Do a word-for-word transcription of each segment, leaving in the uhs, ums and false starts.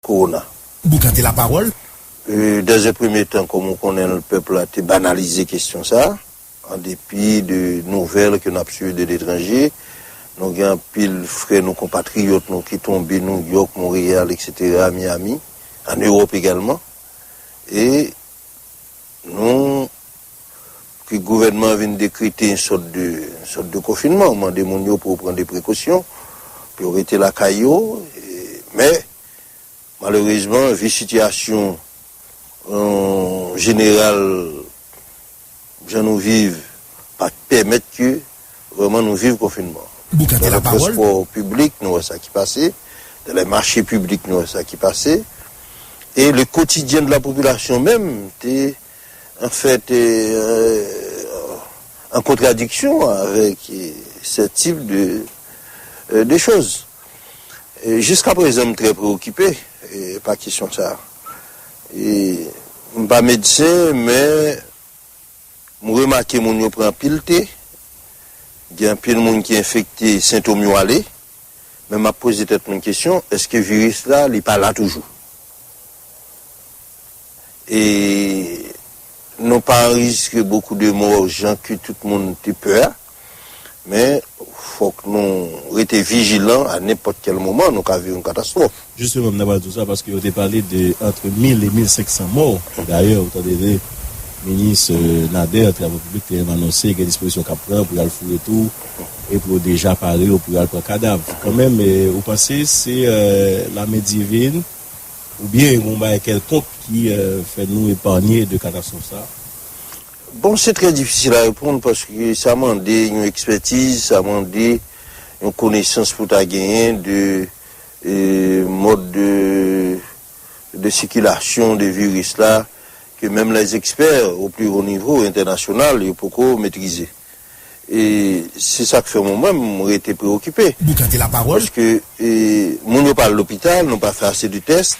kowona. Boukante lapawòl. Dans un premier temps, kòm ou konnen, pèp la te banalize kesyon sa, an depi de nouvèl ke n ap swiv de letranje. Nou gen anpil frè nou, konpatriyòt nou ki tonbe Nouyòk, Monreyal, etsetera, Miami, ann Ewòp egalman. E nou, ke gouvènman an vin dekrete yon sòt de, yon sòt de konfinman, mande moun yo pou yo pran de prekosyon, pou yo rete lakay yo. Men, malerezman, vi sitiyasyon jeneral jan nou viv pa t pèmèt ke vrèman nou viv konfinman. Boukante lapawòl. Dans le transport public, nou wè sa ki pase. Dans les marchés publics, nou wè sa ki pase. Et le quotidien de la population même te, en fait, euh, en contradiction avec ce type de, euh, de choses. Jiska prezan, m trè preokipe pa kesyon sa a. M pa medsen, men m remake moun yo pran anpil te. Gen anpil moun ki enfekte, sentòm yo ale. Men m ap poze tèt mwen kesyon, èske viris la, li pa la toujou? E nou pa anregistre beaucoup de morts jan ke tout moun te pè a, men fòk nou rete vijilan, a nenpòt kèl moman nou ka viv yon katastwòf. Jisteman, m ta pral di w sa paske yo te pale de entre mil e mil senk san mò. Dayè, ou tande, minis Nader Travo Piblik te menm anonse gen dispozisyon k ap pran pou y al foure tou e pou yo deja pare yo pou y al pran kadav. Kanmenm, ou panse se lamen divin oubyen yon bagay kèlkonk ki fè nou epanye de katastwòf sa? Bon, se trè difisil a reponn paske sa mande yon ekspètiz, sa mande yon konesans pou ta genyen de mòd de, de sikilasyon de viris la ke menm lèzekspè o pli wo nivo entènasyonal yo poko metrize. E se sa k fè mwen menm, mwen rete preokipe. Boukante lapawòl. Paske moun yo pa al lopital, nou pa fè ase de tès.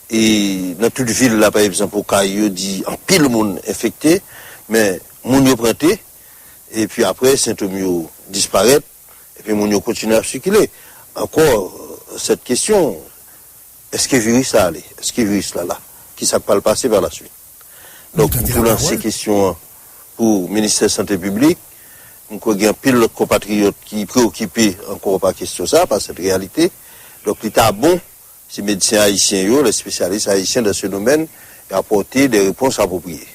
E nan tout vil la, pa egzanp, Okay, yo di anpil moun enfekte, men moun yo pran te, epi apre, sentòm yo disparèt, epi moun yo kontinye ap sikile. Ankò, sèt kesyon, èske viris la ale? Èske viris la la? Kisa k pral pase pa la swit? Donk, m tou lanse kesyon an pou Ministè Sante Piblik. M kwè gen anpil lòt konpatriyòt ki preokipe ankò pa kesyon sa, pa sèt reyalite. Donk, li ta bon si medsen ayisyen yo, les spécialistes haïtiens dans ce domaine, apòte de repons apwopriye.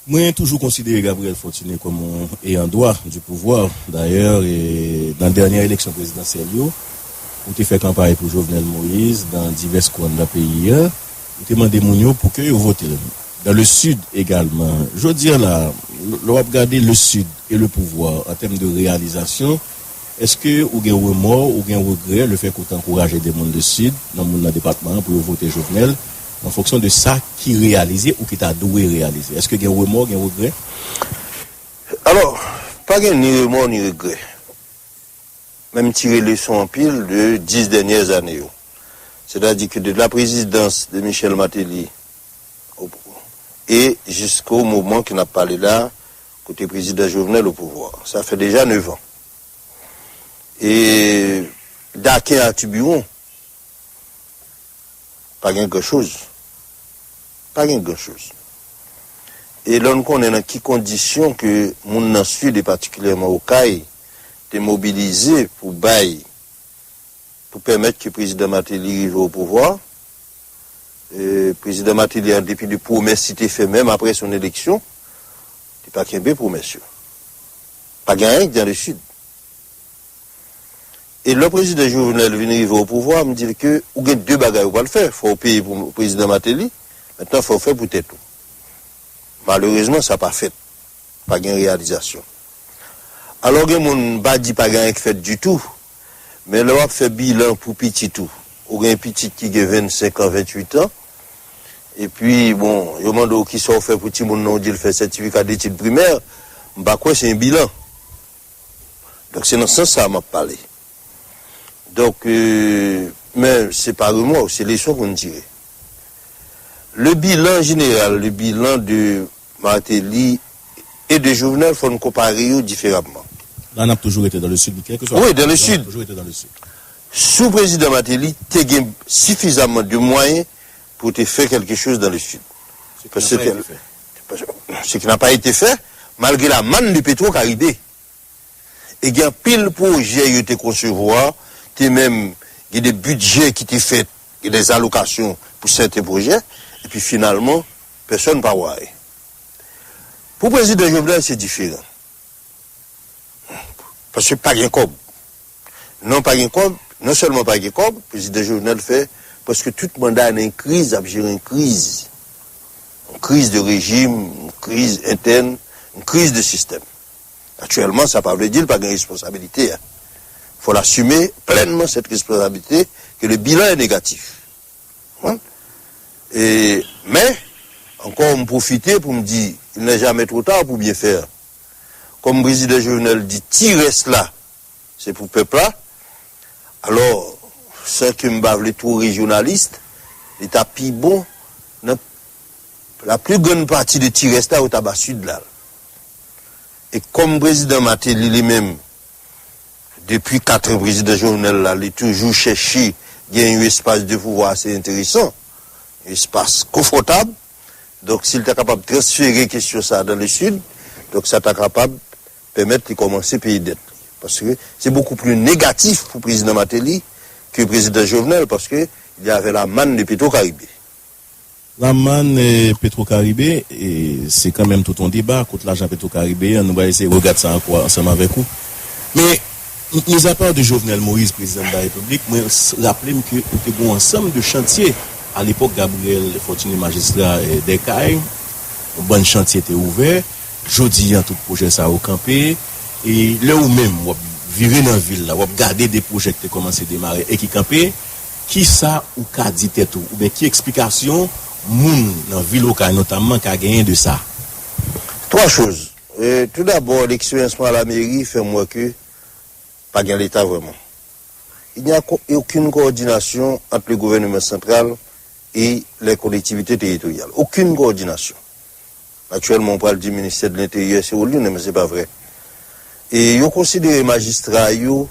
Mwen toujou konsidere Gabriel Fortuné kòm yon ayant droit du pouvoir. Dayè, nan dènye eleksyon prezidansyèl yo, ou te fè kanpay pou Jovenel Moïse nan divès kwen nan peyi a. Ou te mande moun yo pou ke yo vote l. Dans le Sud également. Jodi a la, lè w ap gade le Sud et le pouvoir en termes de réalisation, èske ou gen remò, ou gen regrè lefètke ou te ankouraje de moun de Sid, nan moun nan depatman an pou yo vote Jovenel, an fonksyon de sa ki reyalize ou ki ta dwe reyalize? Èske gen remò, gen regrè? Alò, pa gen ni remò ni regrè. Men m tire leson anpil de dis dènyè ane yo. Sètadi ke de la présidence de Michel Martelly e jisko moman ke n ap pale la, kote prezidan Jovenel o pouvwa. Sa fè deja nevan. E daken a Tibiwon, pa gen gran choz. Pa gen gran choz. E lè n konnen nan ki kondisyon ke moun nan Sid, e patikilyèman Okay, te mobilize pou bay, pou pèmèt ke prezidan Martelly rive o pouvwa, e prezidan Martelly, an depi de pwomès li te fè, menm apre son eleksyon, li pa kenbe pwomès yo. Pa gen anyen ki dans le Sud. E lè prezidan Jovenel vin rive o pouvwa, m di l ke ou gen de bagay ou pral fè. Fò w peye pou prezidan Martelly, mentnan fò w fè pou tèt ou. Malerezman, sa pa fèt. Pa gen reyalizasyon. Alò, gen moun, m pa di pa gen anyen k fèt ditou, men lè w ap fè bilan pou pitit ou, ou gen pitit ki gen vennsenk an, venntuit an, epi, bon, yo mande w kisa w fè pou timoun nan, ou di l fè sètifika detid primè, m pa kwè se yon bilan. Donk, se nan sans sa a m ap pale. Donk, men se pa remò, se leson pou n tire. Le bilan jeneral, le bilan de Martelly e de Jovenel, fò n konpare yo diferaman. La, n ap toujou rete dans le Sud, kèlkeswa. Wi, dans le Sud. Toujou rete dans le Sud. Sou prezidan Martelly, te gen sifizamman de mwayen pou te fè quelque chose dans le sud. Ce qui n'a pas été fait. Ce qui n'a pas été fait, malgré la manne de Petro-Caribe. E gen anpil pwojè yo te konsevwa, te menm gen de bidjè ki te fèt, gen de alokasyon pou sèten pwojè, epi finalman, pèsonn pa wè anyen. Pou prezidan Jovenel, se diferan. Paske pa gen kòb. Non, pa gen kòb. Non sèlman pa gen kòb, prezidan Jovenel fè prèske tout manda nan yon kriz, ap jere yon kriz. Yon kriz de rejim, yon kriz entèn, yon kriz de sistèm. Aktyèlman, sa pa vle di l pa gen responsabilite a. Faut l'assumer pleinement cette responsabilité que le bilan est négatif. Hein? E, men, ankò, m pwofite pou m di, il n'est jamais trop tard pour bien faire. Kòm prezidan Jovenel di, ti rès la, se pou pèp la. Alò, san ke m pa vle two rejyonalis, li ta pi bon nan la pli grann pati de ti rès la, yo ta ba Sid la. E kòm prezidan Martelly li menm, depi kat an prezidan Jovenel la, li toujou chèche gen yon espas de pouvwa ase enteresan, yon espas konfòtab. Donk, si l ta kapab transfere kesyon sa a dans le Sud, donk sa ta kapab pèmèt li kòmanse peye dèt li. Paske se bokou pli negatif pou prezidan Martelly ke prezidan Jovenel, paske li avè la mann de Petro Caribe. Lamann eh, Petro Caribe, eh, se kanmenm tout yon deba, kot lajan Petro Caribe an, nou va eseye regad sa ankò ansanm avèk ou. Men, mizapa de Jovenel Moïse, prezidan de la Repiblik, mwen raple m ke ou te gen yon ansanm de chantye. Alepòk, Gabriel Fortuné, majistra eh, Dèkay, yon bann chantye te ouvè. Jodi an, tout pwojè sa yo kanpe. E lè ou menm, w ap vire nan vil la, w ap gade de pwojè ki te kòmanse demare e ki kanpe, kisa ou ka di tèt ou, oubyen ki eksplikasyon moun nan vil Okay notamman ka genyen de sa? Twa choz. E, tou dabò, leksperyans mwen a la meri fè m wè ke pa gen Leta vrèman. Il n'y a aucune coordination entre le gouvernement central et les collectivités territoriales. Aucune coordination. Aktyèlman, ou pral di ministè de lenteryè se ou l youn, men se pa vrè. E yo konsidere majistra yo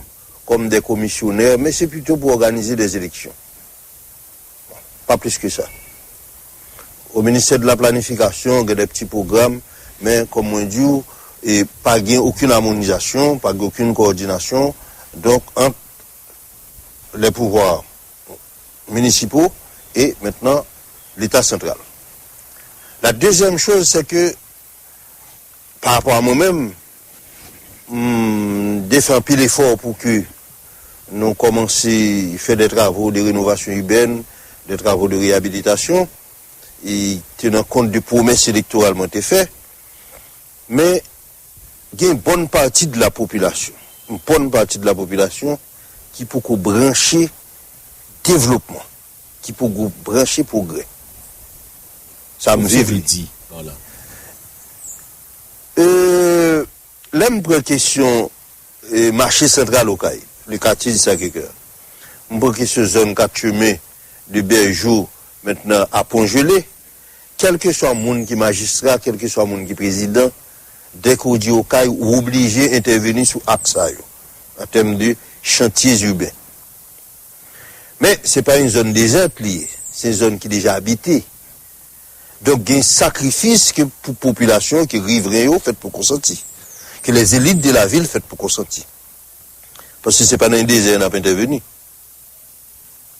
kòm de komisyonè, men se pito pou òganize de eleksyon. Pa plis ke sa. O ministè de la planifikasyon, gen de pti pwogram, men kòm mwen di w, e pa gen okenn amonizasyon, pa gen okenn kowòdinasyon, donk, ant les pouvoirs municipaux et maintenant l'État central. La deuxième chose, c'est que, pa rapò a mwen menm, m te fè anpil efò pou ke nou kòmanse fè de travo de renovasyon ibèn, de travo de reyabilitasyon, e te nan kont de pwomès elektoral mwen te fè. Men, gen bòn pati de la popilasyon, yon bòn pati de la popilasyon ki poko branche devlopman, ki poko branche pwogrè. Sa m viv li. Di, voilà. E, lè m pran kesyon e, mache santral Okay, le quartier du Sacré-Cœur, m pran kesyon zòn Kat Chemen de Bèjo mentnan a Pon Jele, kèlkeswa moun ki majistra, kèlkeswa moun ki prezidan, dèke w di Okay, ou oblije entèveni sou aks sa yo, an tèm de chantye iben. Men, se pa yon zòn dezèt li ye, se yon zòn ki deja abite. Donk, gen sakrifis ke pou popilasyon, ke rivren yo fèt pou konsanti, ke les élites de la ville fèt pou konsanti. Paske se pa nan yon dezè n ap entèveni.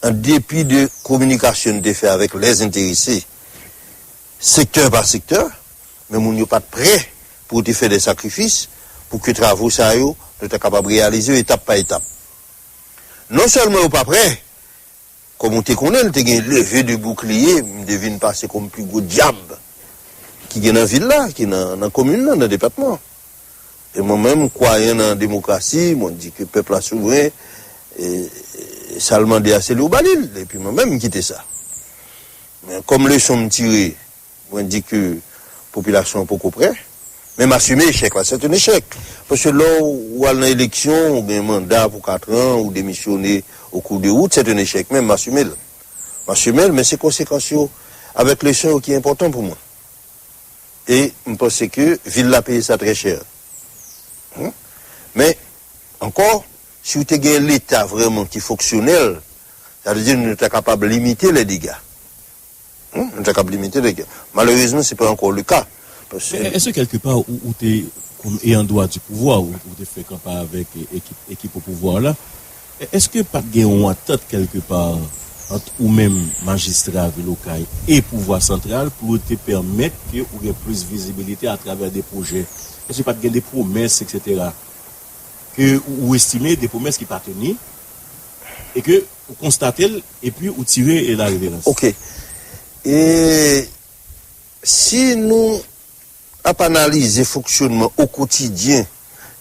An depi de kominikasyon n te fè avèk les intéressés, sektè pa sektè, men moun yo pa t prè pou te fè de sakrifis pou ke travo sa yo, nou ta kapab reyalize yo etap pa etap. Non sèlman yo pa prè, kòm ou te konnen, l te gen leve de boukliye, m te vin pase kòm pi gwo dyab ki gen nan vil la, ki nan, nan komin nan, nan depatman. E mwen menm, m kwayan nan demokrasi, mwen di ke pèp la souvren, e, e sa l mande a, se li ou ba li l. Epi mwen menm, m kite sa. Men kòm leson m tire, mwen di ke popilasyon an poko prè, men m asime echèk la, c'est un échec. Paske lè w al nan eleksyon, ou gen manda pou kat an, ou demisyone au cours de route, c'est un échec, men m asime l. M asime l, men se konsekans yo, avèk leson yo ki enpòtan pou mwen. E m panse ke vil la peye sa trè chè. Hm? Men, ankò, Si w te gen Leta vrèman ki fonksyonèl, sa vle di nou ta kapab limite lè dega. Hmm, nou ta kapab limite lè dega. Malerezman, se pa ankò le ka. Paske Men èske kèlkepa ou, ou te, kòm eyan dwa di pouvwa, ou, ou te fè kanpay avèk e- ekip, ekip o pouvwa la, èske pa t gen yon antant kèlkepa ant ou menm, majistra vil Okay, e pouvwa santral pou te pèmèt ke ou gen plis vizibilite atravè de pwojè? Èske pa t gen de pwomès, etsetera, ke ou, ou estime de pwomès ki pa teni, e ke ou konstate l, epi ou tire e la reverans? Ok. E si nou ap analize fonksyonman o kotidyen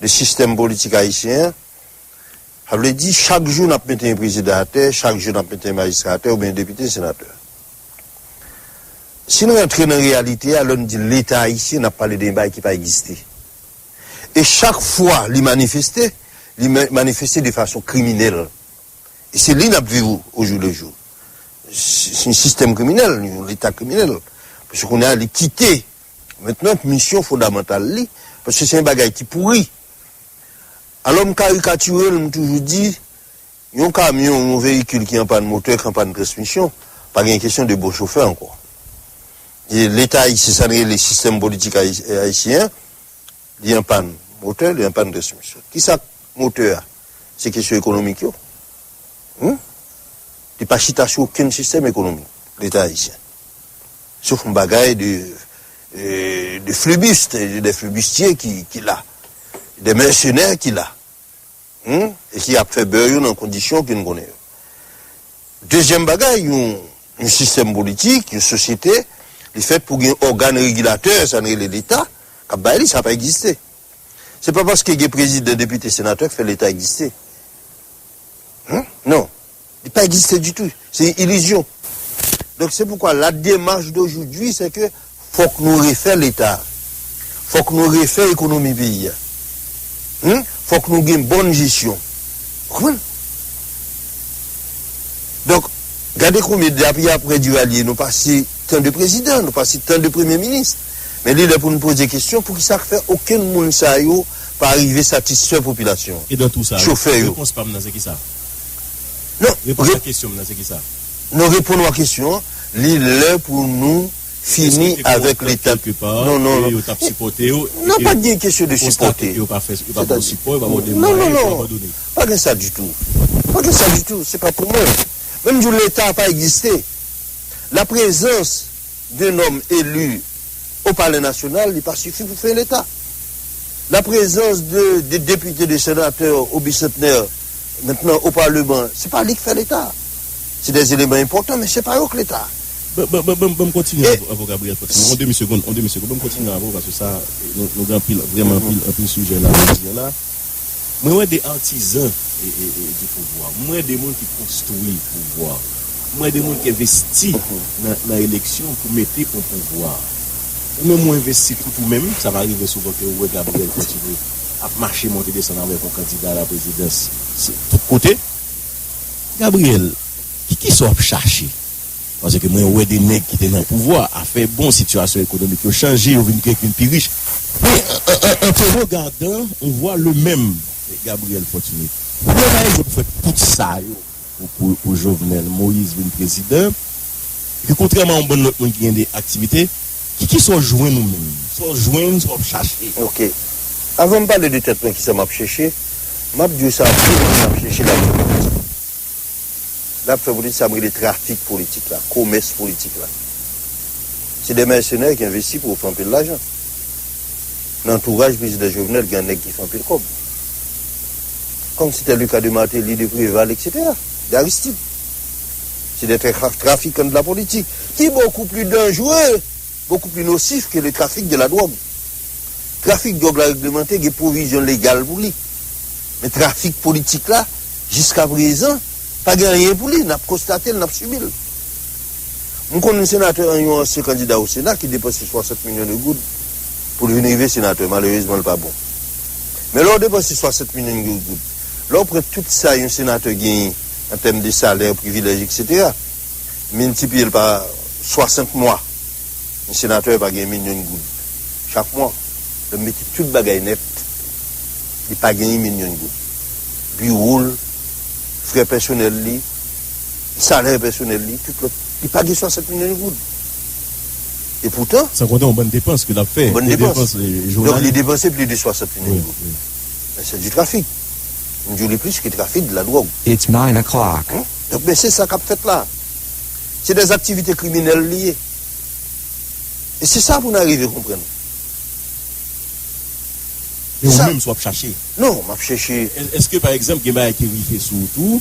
de sistèm politik ayisyen an, sa vle di chak jou n ap mete yon prezidan atè, chak jou n ap mete yon majistra atè oubyen depite, senatè. Si n rantre nan reyalite a, lè n di Leta ayisyen, n ap pale de yon bagay ki pa egziste. E chak fwa li manifeste, li ma- manifeste de fason kriminèl. E se li n ap viv o- ojou le jou. Se se yon sistèm kriminèl, yon Leta kriminèl. Paske kounye a, li kite mentnan misyon fondamantal li, paske se yon bagay ki pouri. Alò, m karikatire l, m toujou di, yon kamyon, yon veyikil ki an pàn motè, ki an pàn transmisyon, pa gen kesyon de bon chofè ankò. E Leta ayisyen, sa n rele sistèm politik ayi- ayisyen an, li an pàn motè, li an pàn transmisyon. Kisa k motè a? Se kesyon ekonomik yo. Hmm? Li pa chita sou okenn sistèm ekonomik, Leta ayisyen. Sof yon bagay de, euh, de flibist, de flibistye ki, ki la, de mèsenè ki la. Hmm? E ki ap fè bè yo nan kondisyon ke n konnen yo. Dezyèm bagay, yon, yon sistèm politik, yon sosyete, li fèt pou gen ògàn regilatè, sa n rele Leta, k ap bay li, sa pa egziste. Se pa paske gen prezidan, depite, senatè k fè Leta egziste. Hmm? Non. Li pa egziste ditou. Se yon ilizyon. Donk, se poukwa la demach dojoudwi, se ke fòk nou refè Leta. Fòk nou refè ekonomi peyi a. Hmm? Fòk nou gen bòn jesyon. Ou konprann? Donk, gade konbyen depi apre Duvalier, nou pase tan de prezidan, nou pase tan de premye minis. Men li lè pou n poze kesyon, poukisa k fè okenn moun sa yo pa rive satisfè popilasyon an? E nan tou sa, chofè yo. Repons pa m nan, se ki sa? Non, repons a kesyon m nan, se ki sa? Non, reponn w a kesyon an, li lè pou nou fini avèk Leta. Non, non, non. Yo t ap sipòte yo, non, pa gen kesyon de sipòte. Yo pa fè, yo pa ba w sipò, yo pa ba w de mwayen, yo abandone. Pa gen sa ditou. Pa gen sa ditou, se pa pou mwen. Menm jou Leta pa egziste. La prezans d'un homme élu au Palais National, li pa sifi pou fè Leta. La prezans de, de depite, de senatè, o bisantnè, mentnan o Palman, se pa li k fè Leta. Se de eleman enpòtan, men se pa yo k Leta. Ban m kontinye avè w, Gabriel Fortuné. Yon demi segonn, yon demi segonn. Ban m kontinye avè w, paske sa, nou, nou gen anpil, vrèman anpil, anpil sijè la, jodi a la. Mwen wè de artisan e, e, e, du pouvoir. Mwen wè de moun ki konstwi pouvwa. Mwen wè de moun ki envesti nan, nan eleksyon pou mete yon pouvwa. Ou menm ou envesti tout ou menm, sa pa rive souvan ke ou wè Gabriel Fortuné ap mache monte desann avèk yon kandida a la prezidans, se tout kote. Gabriel, ki, kisa w ap chache? Paske mwen wè de nèg ki te nan pouvwa, afè bon, sitiyasyon ekonomik yo chanje, yo vin kèk vin pi rich. Men, an, an, an, an te regadan, on vwa le menm Gabriel Fortuné. Pou yo pa egzanp fè tout sa yo pou, pou, pou Jovenel Moïse vin prezidan, ke kontrèman a yon bann lòt moun ki gen de aktivite, ki, kisa w jwenn ou menm? Sa w jwenn, sa w ap chache? Ok. Avan m pale de tèt mwen, kisa m ap chèche, m ap di w sa, m ap chèche la. L ap fè politik, sa m rele trafik politik la, komès politik la. Se de mèsenè ki envesti pou yo fè anpil lajan. Nan antouraj prezidan Jovenel, gen nèg ki fè anpil kòb. Comme c'était le cas de Martelly, de Préval, et cetera, d'Aristide. C'est des tra- trafiquants de la politique, qui est beaucoup plus dangereux, beaucoup plus nocif que le trafic de la drogue. Trafik dwòg la reglemante, gen pwovizyon legal pou li. Men trafik politik la, jiskaprezan, pa gen anyen pou li. N ap konstate l, n ap sibi l. M konn yon senatè, yon ansyen kandida o Sena ki depanse swasant milyon de goud pou l vin rive senatè. Malerezman, l pa bon. Men lè w depanse swasant milyon de goud, lè w pran tout sa yon senatè genyen an tèm de salè, privilèj, et cetera, miltipliye l pa swasant mwa, yon senatè pa gen milyon goud chak mwa. Lè m mete tout bagay nèt, li pa gen yon milyon goud. biwo l, frè pèsonèl li, salè pèsonèl li, tout lòt. Li pa gen swasant milyon goud. E poutan, San konte yon bann depans ke l ap fè. Bann Des depans. dépenses, euh, Donk, li journalières. Depanse plis de swasant milyon Oui, goud. oui. Men se du trafic. M di w li plis ke trafik de la dwòg. It's nine o'clock. Hein? Donk, men se sa k ap fèt la. Se de aktivite kriminèl li ye. E se sa pou n arive konprann. Men ou Sa- menm, si w ap chache. Non, m ap chèche. Es- Èske, pa egzanp, gen bagay ki rive sou ou tou,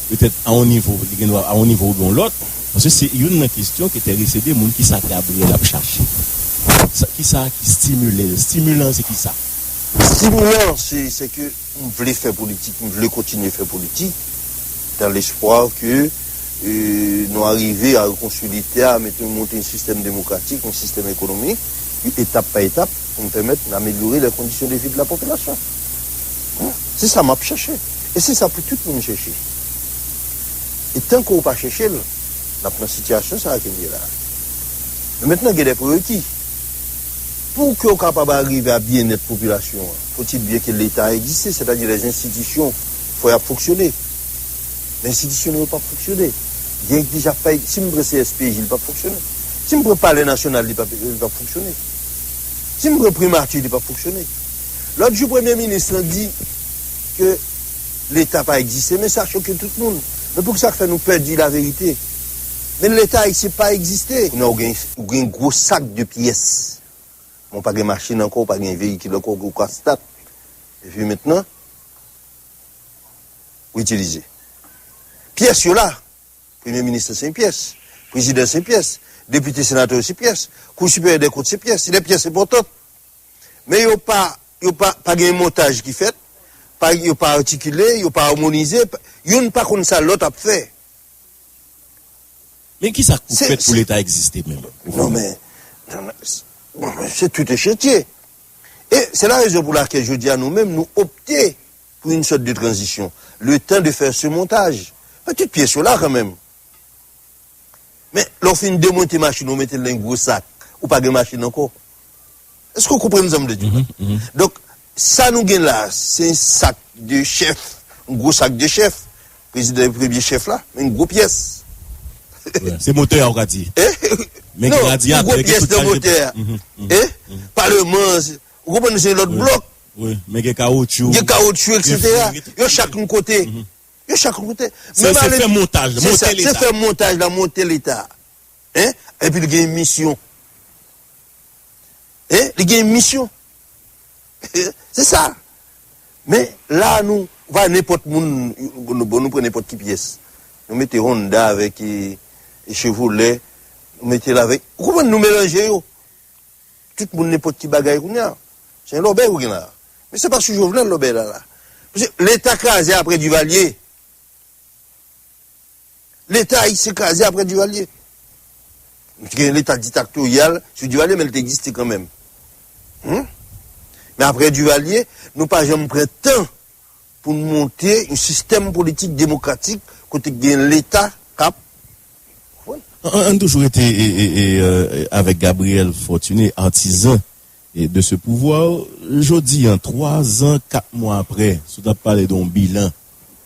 petèt a yon nivo, li gen dwa a yon nivo oubyen yon lòt? Paske se youn nan kesyon ki enterese de moun, kisa Gabriel ap chache? Sa- Kisa ki stimile l? Stimulan, se kisa? Stimulan, se se ke m vle fè politik, m vle kontinye fè politik, dans l'espoir que euh, nou arive a rekonstwi Leta, mete, monte yon sistèm demokratik, yon sistèm ekonomik, etap pa etap, pou n pèmèt n amelyore les conditions de vie de la population. Hein? Se sa m ap chèche. E se sa pou tout moun chèche. E tanke w pa chèche l, n ap nan sitiyasyon sa a ke n ye la. Men mentnan, gen de prereki. Pou ke w kapab arive a byennèt popilasyon an, faut-il bien que l'État existe, c'est-à-dire les institutions, fò y ap fonksyone. Men enstitisyon yo p ap fonksyone. Gen ki deja pa, si m pran C S P J, li p ap fonksyone. Si m pran Palè Nasyonal, li p ap, li p ap fonksyone. Si m pran Primati, li p ap fonksyone. Lòt jou, premye minis lan di ke Leta pa egziste, men sa choke tout moun. Men poukisa k fè nou pè di laverite? Men Leta ayisyen pa egziste. Kounye a, ou gen, ou gen gwo sak de pyès. Men w pa gen machin ankò, w pa gen veyikil ankò, ou gen gwo sak. Epi mentnan, ou itilize. Pyès yo la. Premye minis se yon pyès. Prezidan se yon pyès. Depite, senatè yo se pyès. Kou Siperyè dè Kont se pyès. Se de pyès enpòtan. Men yo pa, yo pa, pa gen montaj ki fèt. Pa, yo pa atikile, yo pa amonize. Pa- Youn pa konn sa lòt ap fè. Men kisa k pou Se- fèt pou se- Leta egziste menm? Non, men, bon, men, se tout un chantier. E se la rezon pou lakèl jodi a nou menm, nou opte pour une sorte de transition. Le temps de faire ce montage. Men tout pyès yo la kanmenm. Men lè w fin demonte machin, ou mete l nan yon gwo sak, ou pa gen machin ankò. Èske w konprann sa m vle di w la? Donk, sa nou gen la, se yon sak de chèf, yon gwo sak de chèf. Prezidan e premye chèf la, men yon gwo pyès. Se motè a, ou ka di. Eh? Men gen radyatè, Yon gwo gen pyès tout nan kalite motè a. Mhm, mhm. Eh? Paleman, ou konprann, se lòt blòk. Wi, men gen kawotchou. Gen kawotchou, Gen et cetera. fil, gen tout. Yo chak yon kote. Yo chak yon kote. Se- se fè montaj la, Se monte sa, se Leta. Fè montaj la, monte Leta. Hein? Epi li gen yon misyon. Hein? Li gen yon misyon. Se sa. Men la, nou, pa nenpòt moun, bon, nou pran nenpòt ki pyès. Nou mete Honda avèk e, e Chevrolet, nou mete l avèk, ou konprann, nou melanje yo. Tout moun nenpòt ki bagay kounye a. Se yon lòbèy ou gen la. Men se pa sou Jovenel lòbèy la la. Paske Leta kraze apre Duvalier. Leta ayisyen kraze apre Duvalier. Nou te gen Leta diktatorial sou Duvalier, men li te egziste kanmenm. Hmm? Men apre Duvalier, nou pa janm pran tan pou n monte yon sistèm politik demokratik kote gen Leta k ap An, an, an toujou rete e, e, e, euh, avèk Gabriel Fortuné, artisan e, de ce pouvoir. Jodi an, twa zan, kat mwa apre, si w t ap pale de yon bilan,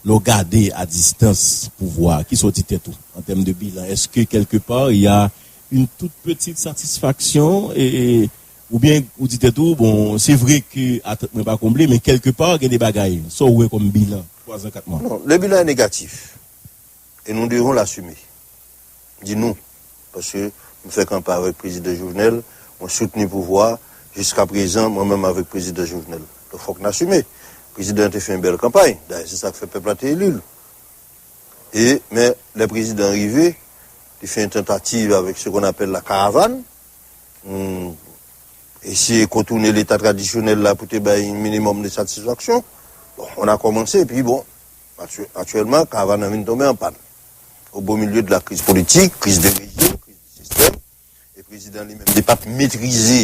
lè w gade a distans pouvwa, kisa w di tèt ou an tèm de bilan? Èske kèlke pa, il y a une toute petite satisfaction e, e, oubyen ou di tèt ou, bon, se vre ke atant mwen pa konble, men kèlke pa, gen de bagay, sa w wè kòm bilan twa zan, kat mwa? Non, le bilan est négatif. Et nous devons l'assumer. Di nou. Paske m fè kanpay avèk prezidan Jovenel, mwen soutni pouvwa, jiska prezan, mwen menm avèk prezidan Jovenel. Donk, fòk n asime. Prezidan an te fè yon bèl kanpay. Dayè, se sa k fè pèp la te eli l. E, men, lè prezidan an rive, li fè yon tantativ avèk ce qu'on appelle la caravane. Hmm, eseye kontoune Leta tradisyonèl la pou te bay yon minimòm de satisfaksyon. Bon, on a commencé, epi bon, aktyè-, aktyèlman, karavàn nan vin tonbe an pàn. Au beau milieu de la crise politique, crise de régime, crise de système, e prezidan li menm li p ap metrize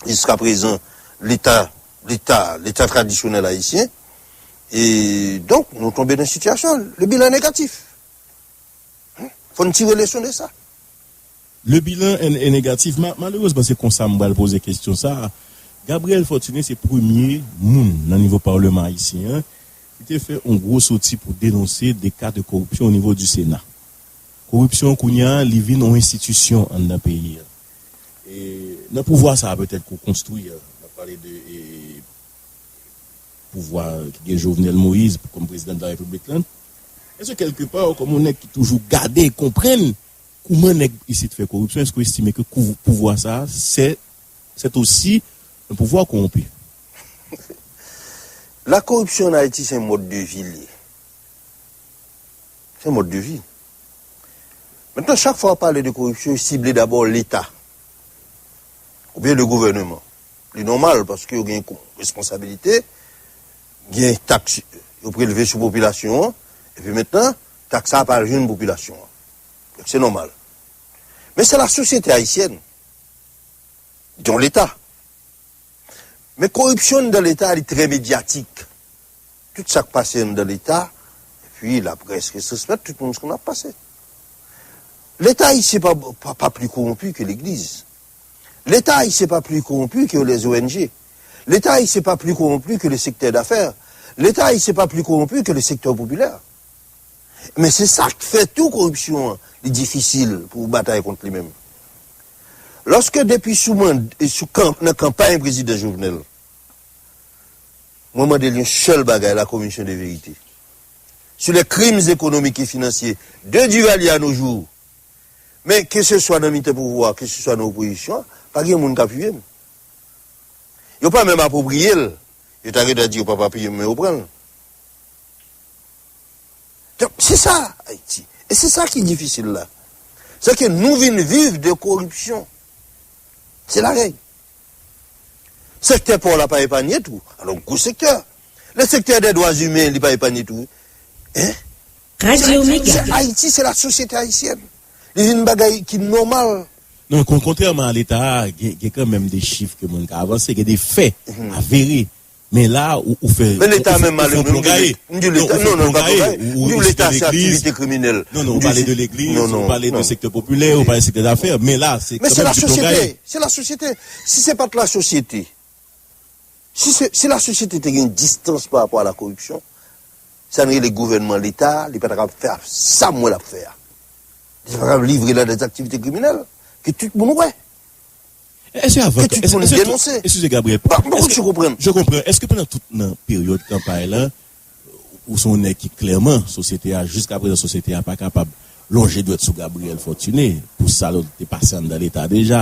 jiska prezan Leta, Leta, Leta tradisyonèl ayisyen. E donk, nou tonbe nan sitiyasyon, le bilan est négatif. Fò n tire leson de sa. Le bilan est, est négatif. Ma-, malerezman, se konsa m pral poze kesyon sa a. Gabriel Fortuné se premye moun nan nivo palman ayisyen an Li te fè yon gwo soti pou denonse de ka de koripsyon o nivo di Sena. Koripsyon kounye a, li vin yon enstitisyon anndan peyi a. E nan pouvwa sa a, petèt, ke w konstwi a, n ap pale de e, pouvwa ki gen Jovenel Moïse kòm prezidan de la Repiblik la, èske kèlkepa, kòm yon nèg ki toujou gade e konprann kouman nèg isit fè koripsyon, èske w estime ke kou- pouvwa sa a, se, se osi yon pouvwa kowonpi? La koripsyon an Ayiti, se yon mòd de vi li ye. Se yon mòd de vi. Mentnan, chak fwa w pale de koripsyon, yo sible dabò Leta oubyen le gouvèneman. Li nòmal, paske yo gen ko- responsabilite, gen taks yo prelve sou popilasyon an, epi mentnan, taks sa a pa al jwenn popilasyon an. Donk, se nòmal. Men se la sosyete ayisyèn, dont Leta. Men koripsyon anndan Leta a, li trè medyatik. Tout sa k pase anndan Leta, epi laprès retransmèt, tout moun konn ap pase. Leta ayisyen pa, pa, pa pli kowonpi ke legliz. Leta ayisyen pa pli kowonpi ke les O N G. Leta ayisyen pa pli kowonpi ke le sektè dafè. Leta ayisyen pa pli kowonpi ke le sektè popilè. Men se sa k fè tou koripsyon an, li difisil pou w batay kont li menm. Lòske depi sou mand- sou kan- nan kanpay prezidan Jovenel, mwen mande l yon sèl bagay, la commission de vérité sur les crimes économiques et financiers de Duvalier à nos jours. Men keseswa nan mitan pouvwa, keseswa nan opozisyon, pa gen moun k ap fye m. Yo pa menm apwopriye l. Yo ta gentan di yo p ap apiye m, men yo pran l. Donk, se sa, Ayiti. E se sa ki difisil la. Se ke nou vin viv de koripsyon. Se larèy. Sektè pa w la pa epanye tou. Alò, gwo sektè. Le sektè dè dwa imen, li pa epanye tou. Hein? Radio Mega. Ayiti, se la sosyete ayisyèn. Li vin bagay ki nòmal. Non, kon- kontrèman a Leta a, gen, gen kanmenm de chif ke moun ka avanse, gen de fè avere. Men la, ou, ou fè. Men Leta ou fè- menm, ou fè malere, yon plongaye. m di Leta, non, non, pa plongaye. M di Leta se aktivite kriminèl. Non, non, ou pale de legliz, ou pale de sektè popilè, ou pale de sektè dafè. Men la, se Men se kanmenm la di plongaye. Sosyete. Se la sosyete. Si se pa t la sosyete, si, se, si la sosyete te gen distans pa rapò a la koripsyon, sa n rele gouvènman Leta, li pa t ap fè sa m wè l ap fè a. Li pa t ap livre la des activités criminelles ke tout moun wè. Èske avan Ke tout moun denonse. Eskize Gabriel. Ba, m poko tchou konprann. Je konprann. Èske pandan tout nan peryòd kanpay la, ou se yon nèg ki klèman, sosyete a, jiska prezan, sosyete a pa kapab lonje dwèt sou Gabriel Fortuné pou sa l te pase anndan Leta deja,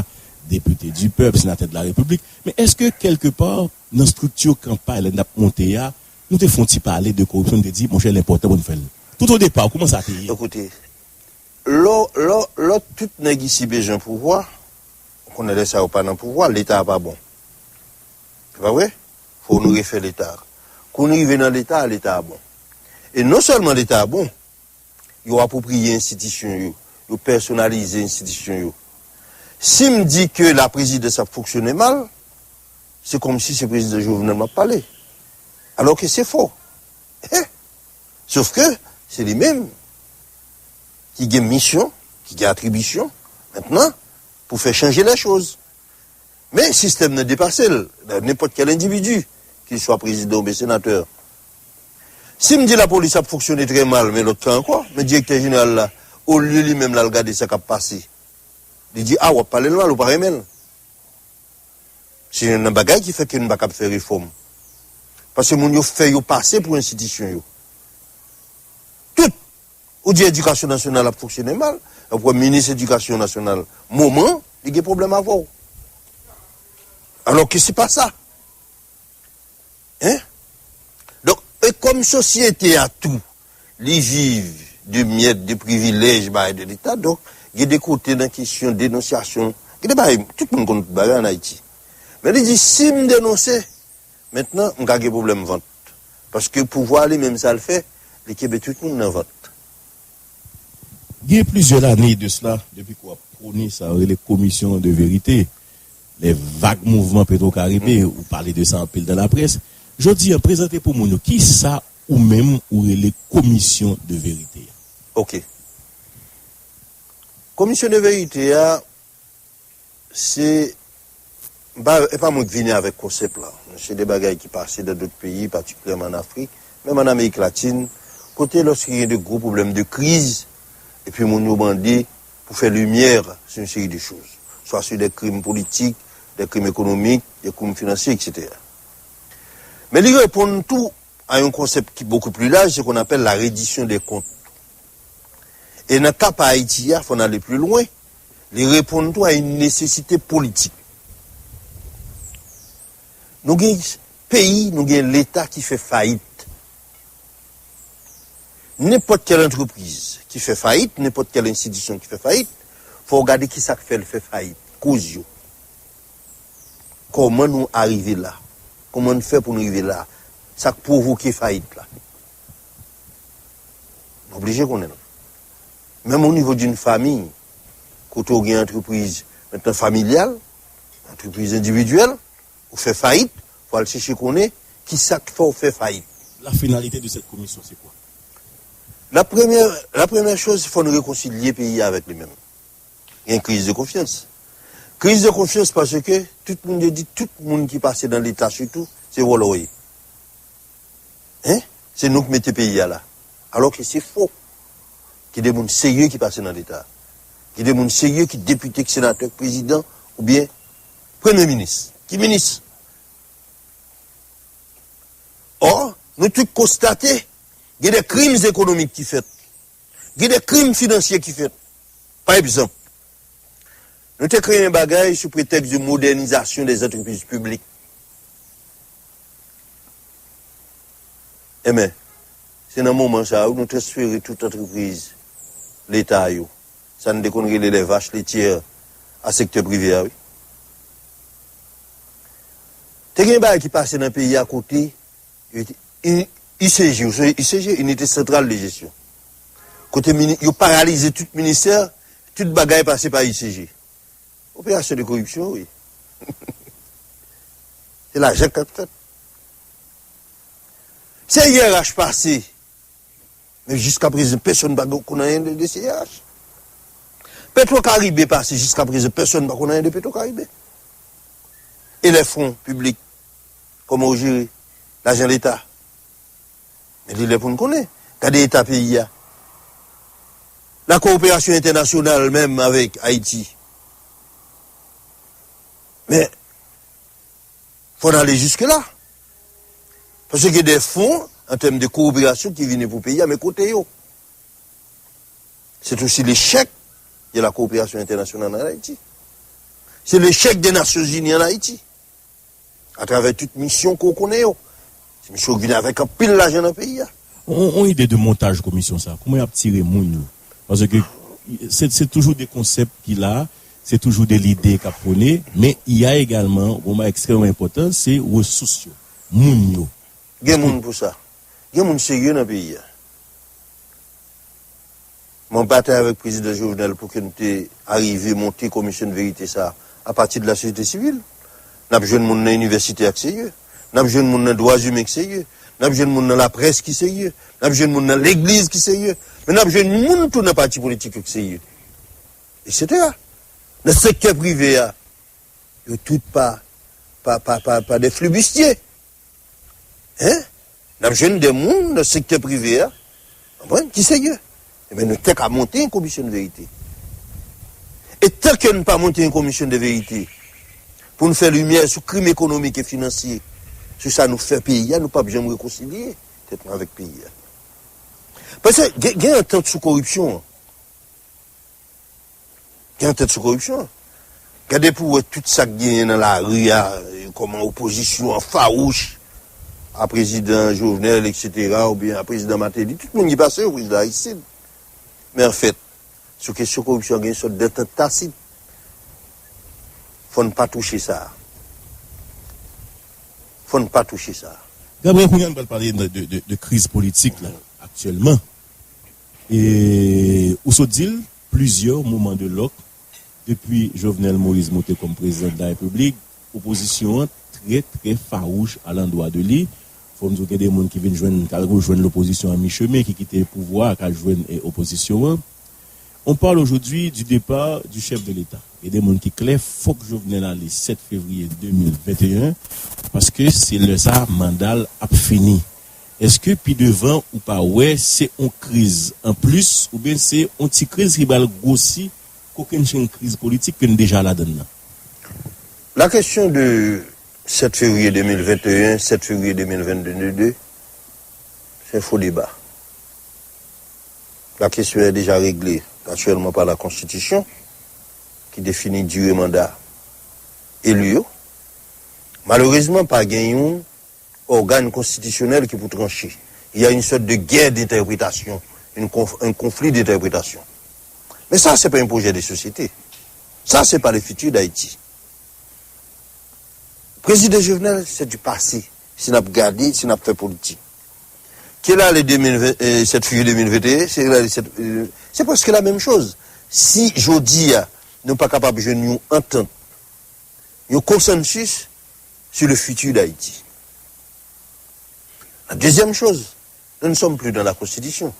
depite di pèp, senatè de la Repiblik. Men èske kèlkepa, nan estrikti kanpay la n ap monte a, nou te fè yon ti pale de koripsyon, nou te di, monchè, l enpòtan pou n fè l? Tout o depa, kouman sa te ye? Ekoute, lò, lò, lò tout nèg isi bezwen pouvwa, ou konnen lè sa yo pa nan pouvwa, Leta a pa bon. Se pa vre? Fò nou refè Leta a. Kou nou rive nan Leta a, Leta a bon. E non sèlman Leta a bon, yo apwopriye enstitisyon yo, yo pèsonalize enstitisyon yo. Si m di ke la prezidans ap fonksyone mal, se kòmsi se prezidan Jovenel m ap pale. Alòske se fo. Sofke se li menm ki gen misyon, ki gen atribisyon, mentnan, pou fè chanje lè choz. Men sistèm nan depase l, nenpòt kèl endividi, ki swa prezidan oubyen senatè. Si m di lapolis ap fonksyone trè mal, men lòt ka ankò, men direktè jeneral la, olye li menm l al gade sa k ap pase, li di, a, w ap pale l mal, ou pa renmen l. Se youn nan bagay ki fè ke nou pa kab fè refòm. Paske moun yo fè yo pase pou enstitisyon yo. Tout, ou di edikasyon nasyonal ap fonksyone mal, w ap wè minis edikasyon nasyonal moman, li gen pwoblèm avè w. Alòske se pa sa. Hein? Donk, e kòm sosyete a tou, li viv de myèt, de privilèj, bagay de Leta, donk, gen de kote nan kesyon denonsyasyon, gen de bagay, tout moun konn tout bagay ann Ayiti. Men li di, si m denonse, mentnan, m ka gen pwoblèm vant. Paske pouvwa li menm sa l fè, li kenbe tout moun nan vant. Gen plizyè lane de sila, depi ke w ap pwone sa yo rele komisyon de verite, lè vag mouvman Petro Caribe, ou pale de sa anpil nan laprès. Jodi a, prezante pou moun yo, kisa ou menm ou rele komisyon de verite a? Ok. Komisyon de verite a, se, ba, e pa mwen ki vini avèk konsèp la. Se de bagay ki pase nan dòt peyi, patikilyèman an Afrik, Menm ann Amerik Latin, kote lòske gen de gwo pwoblèm de kriz, epi moun yo mande pou fè limyè sou yon seri de choz, swa sou de krim politik, de krim ekonomik, de krim finansye, et cetera. Men li reponn tou a yon konsèp ki beaucoup plus large, ce qu'on appelle la reddition des comptes. E nan ka pa Ayiti a, fò n ale pli lwen, li reponn tou a yon nesesite politik. Nou gen peyi, nou gen Leta ki fè fayit. Nenpòt kèl antrepriz ki fè fayit, nenpòt kèl enstitisyon ki fè fayit, fò w gade ki sa k fè l fè fayit, koz yo. Kòman nou arive la? Kòman n fè pou n rive la? Sa k pwovoke fayit la? Nou oblije konnen l. Menm o nivo d'une famille, kote w gen antrepriz mentnan familyal, antrepriz endividyèl, ou fè fayit, fò al chèche konnen ki sa k fè w fè fayit. La finalité de cette commission, c'est quoi? La premyè, la premyè choz, fò n rekonsilye peyi a avèk li menm. Gen kriz de konfyans. Kriz de konfyans paske tout moun yo di tout moun ki pase nan Leta sitou, se vòlò yo ye. Hein? Se nou k mete peyi a la. Alò ke se fo. Gen de moun serye ki pase nan Leta. Gen de moun serye ki depite, ki senatè, ki prezidan, oubyen premye minis, ki minis. Ò, nou tout konstate, gen de krim ekonomik ki fèt. Gen de krim finansye ki fèt. Pa egzanp, nou te kreye yon bagay sou pretèks de modènizasyon dè antrepriz piblik. Enben, se nan moman sa a wi nou transfere tout antrepriz Leta yo, sa n te konn rele les vaches laitières, a sektè prive a wi. Te gen bagay ki pase nan peyi a kote U C G, ou sonje U C G, Unité Centrale de Gestion. Kote yo paralize tout ministè, tout bagay pase pa U C G. Operasyon de koripsyon, wi. Se lajan k ap fèt. C I R H pase. Men jiskaprezan, pèsonn pa konn anyen de, de C I R H. Petro Caribe pase, jiskaprezan, pèsonn pa konn anyen de Petro Caribe. E lè fon piblik, kòman yo jere lajan Leta? Men li lè pou n konnen. Gade eta peyi a. La kowoperasyon entènasyonal menm avèk Ayiti. Men, fò n ale jiske la. Paske gen de fon, an tèm de kowoperasyon ki vini pou peyi a, men kote yo? C'est aussi l'échec de la coopération internationale en Haïti. C'est l'échec des Nations Unies en Haïti. Atravè tout misyon ke w konnen yo. Se misyon k vin avèk anpil lajan nan peyi a. On, on ide de montaj komisyon sa, kouman y ap tire moun yo? Paske se, se toujou de konsèp ki la, se toujou de lide k ap pwone, men y a egalman, yon bagay ekstrèmman enpòtan, se resous yo, moun yo. Gen moun pou sa. Gen moun serye nan peyi a. Mwen batay avèk prezidan Jovenel pou ke n te arive monte komisyon de verite sa a apati de lasosyete sivil. N ap jwenn moun nan inivèsite a k serye. N ap jwenn moun nan dwa imen k serye. N ap jwenn moun nan laprès ki serye. N ap jwenn moun nan legliz ki serye. Men n ap jwenn moun tou nan pati politik yo k serye. Etsetera. Nan sektè prive a, yo tout pa, pa, pa, pa, pa de flibistye. Hein? N ap jwenn de moun nan sektè prive a, konprann, ki serye. Ebyen, nou te ka monte yon komisyon de verite. E tan ke n pa monte yon komisyon de verite pou n fè limyè sou krim ekonomik e finansye, sou sa nou fè peyi a, nou p ap janm rekonsilye tèt nou avèk peyi a. Paske gen, gen antant sou koripsyon an. Gen antant sou koripsyon. Gade pou w wè tout sa k genyen nan lari a, kòman opozisyon an fawouch a prezidan Jovenel, etsetera, oubyen a prezidan Martelly, tout moun ki pase yo, prezidan Aristide. Men anfèt, sou kesyon koripsyon an gen yon sòt dantant tasit. Fò n pa touche sa a. Fò n pa touche sa a. Gabriel, kounye a nou pral pale de, de, de, de kriz politik la, aktyèlman. E, ou sot di l, plizyè moman de lòk, depi Jovenel Moïse monte kòm prezidan de la Repiblik, opozisyon an trè, trè fawouch alandwa de li. Fò m di w gen de moun ki vin jwenn, k al rejwenn lopozisyon an michemen, ki kite pouvwa a, k al jwenn, e, opozisyon an. On parle aujourd'hui du départ du chef de l'État. Gen de moun ki klè, fòk Jovenel ale sèt fevriye de mil venteyen, paske se lè sa a manda l ap fini. Èske pi devan ou pa wè se yon kriz anplis oubyen se yon ti kriz ki pral gwosi kokennchenn kriz politik ke n deja ladann nan? La question de sept février deux mille vingt et un, sept février deux mille vingt-deux, c'est un faux débat. La question est déjà réglée naturellement par la Constitution, qui définit durée mandat élu yo. Malerezman, pa gen yon ògàn konstitisyonèl ki pou tranche. Il y a une sorte de guerre d'interprétation, une conf- un conflit d'interprétation. Mais ça, c'est pas un projet de société. Ça, c'est pas le futur d'Haïti. Président Jovenel, c'est du passé. Si n ap gade, si n ap fè politik. Ke l ale de mil ven, euh, sept février deux mille vingt et un, se l ale sept, euh, se prèske la menm choz. Si jodi a, nou pa kapab jwenn yon antant, yon konsansis sur le futur d'Haïti. La deuxième chose, nous ne sommes plus dans la Constitution.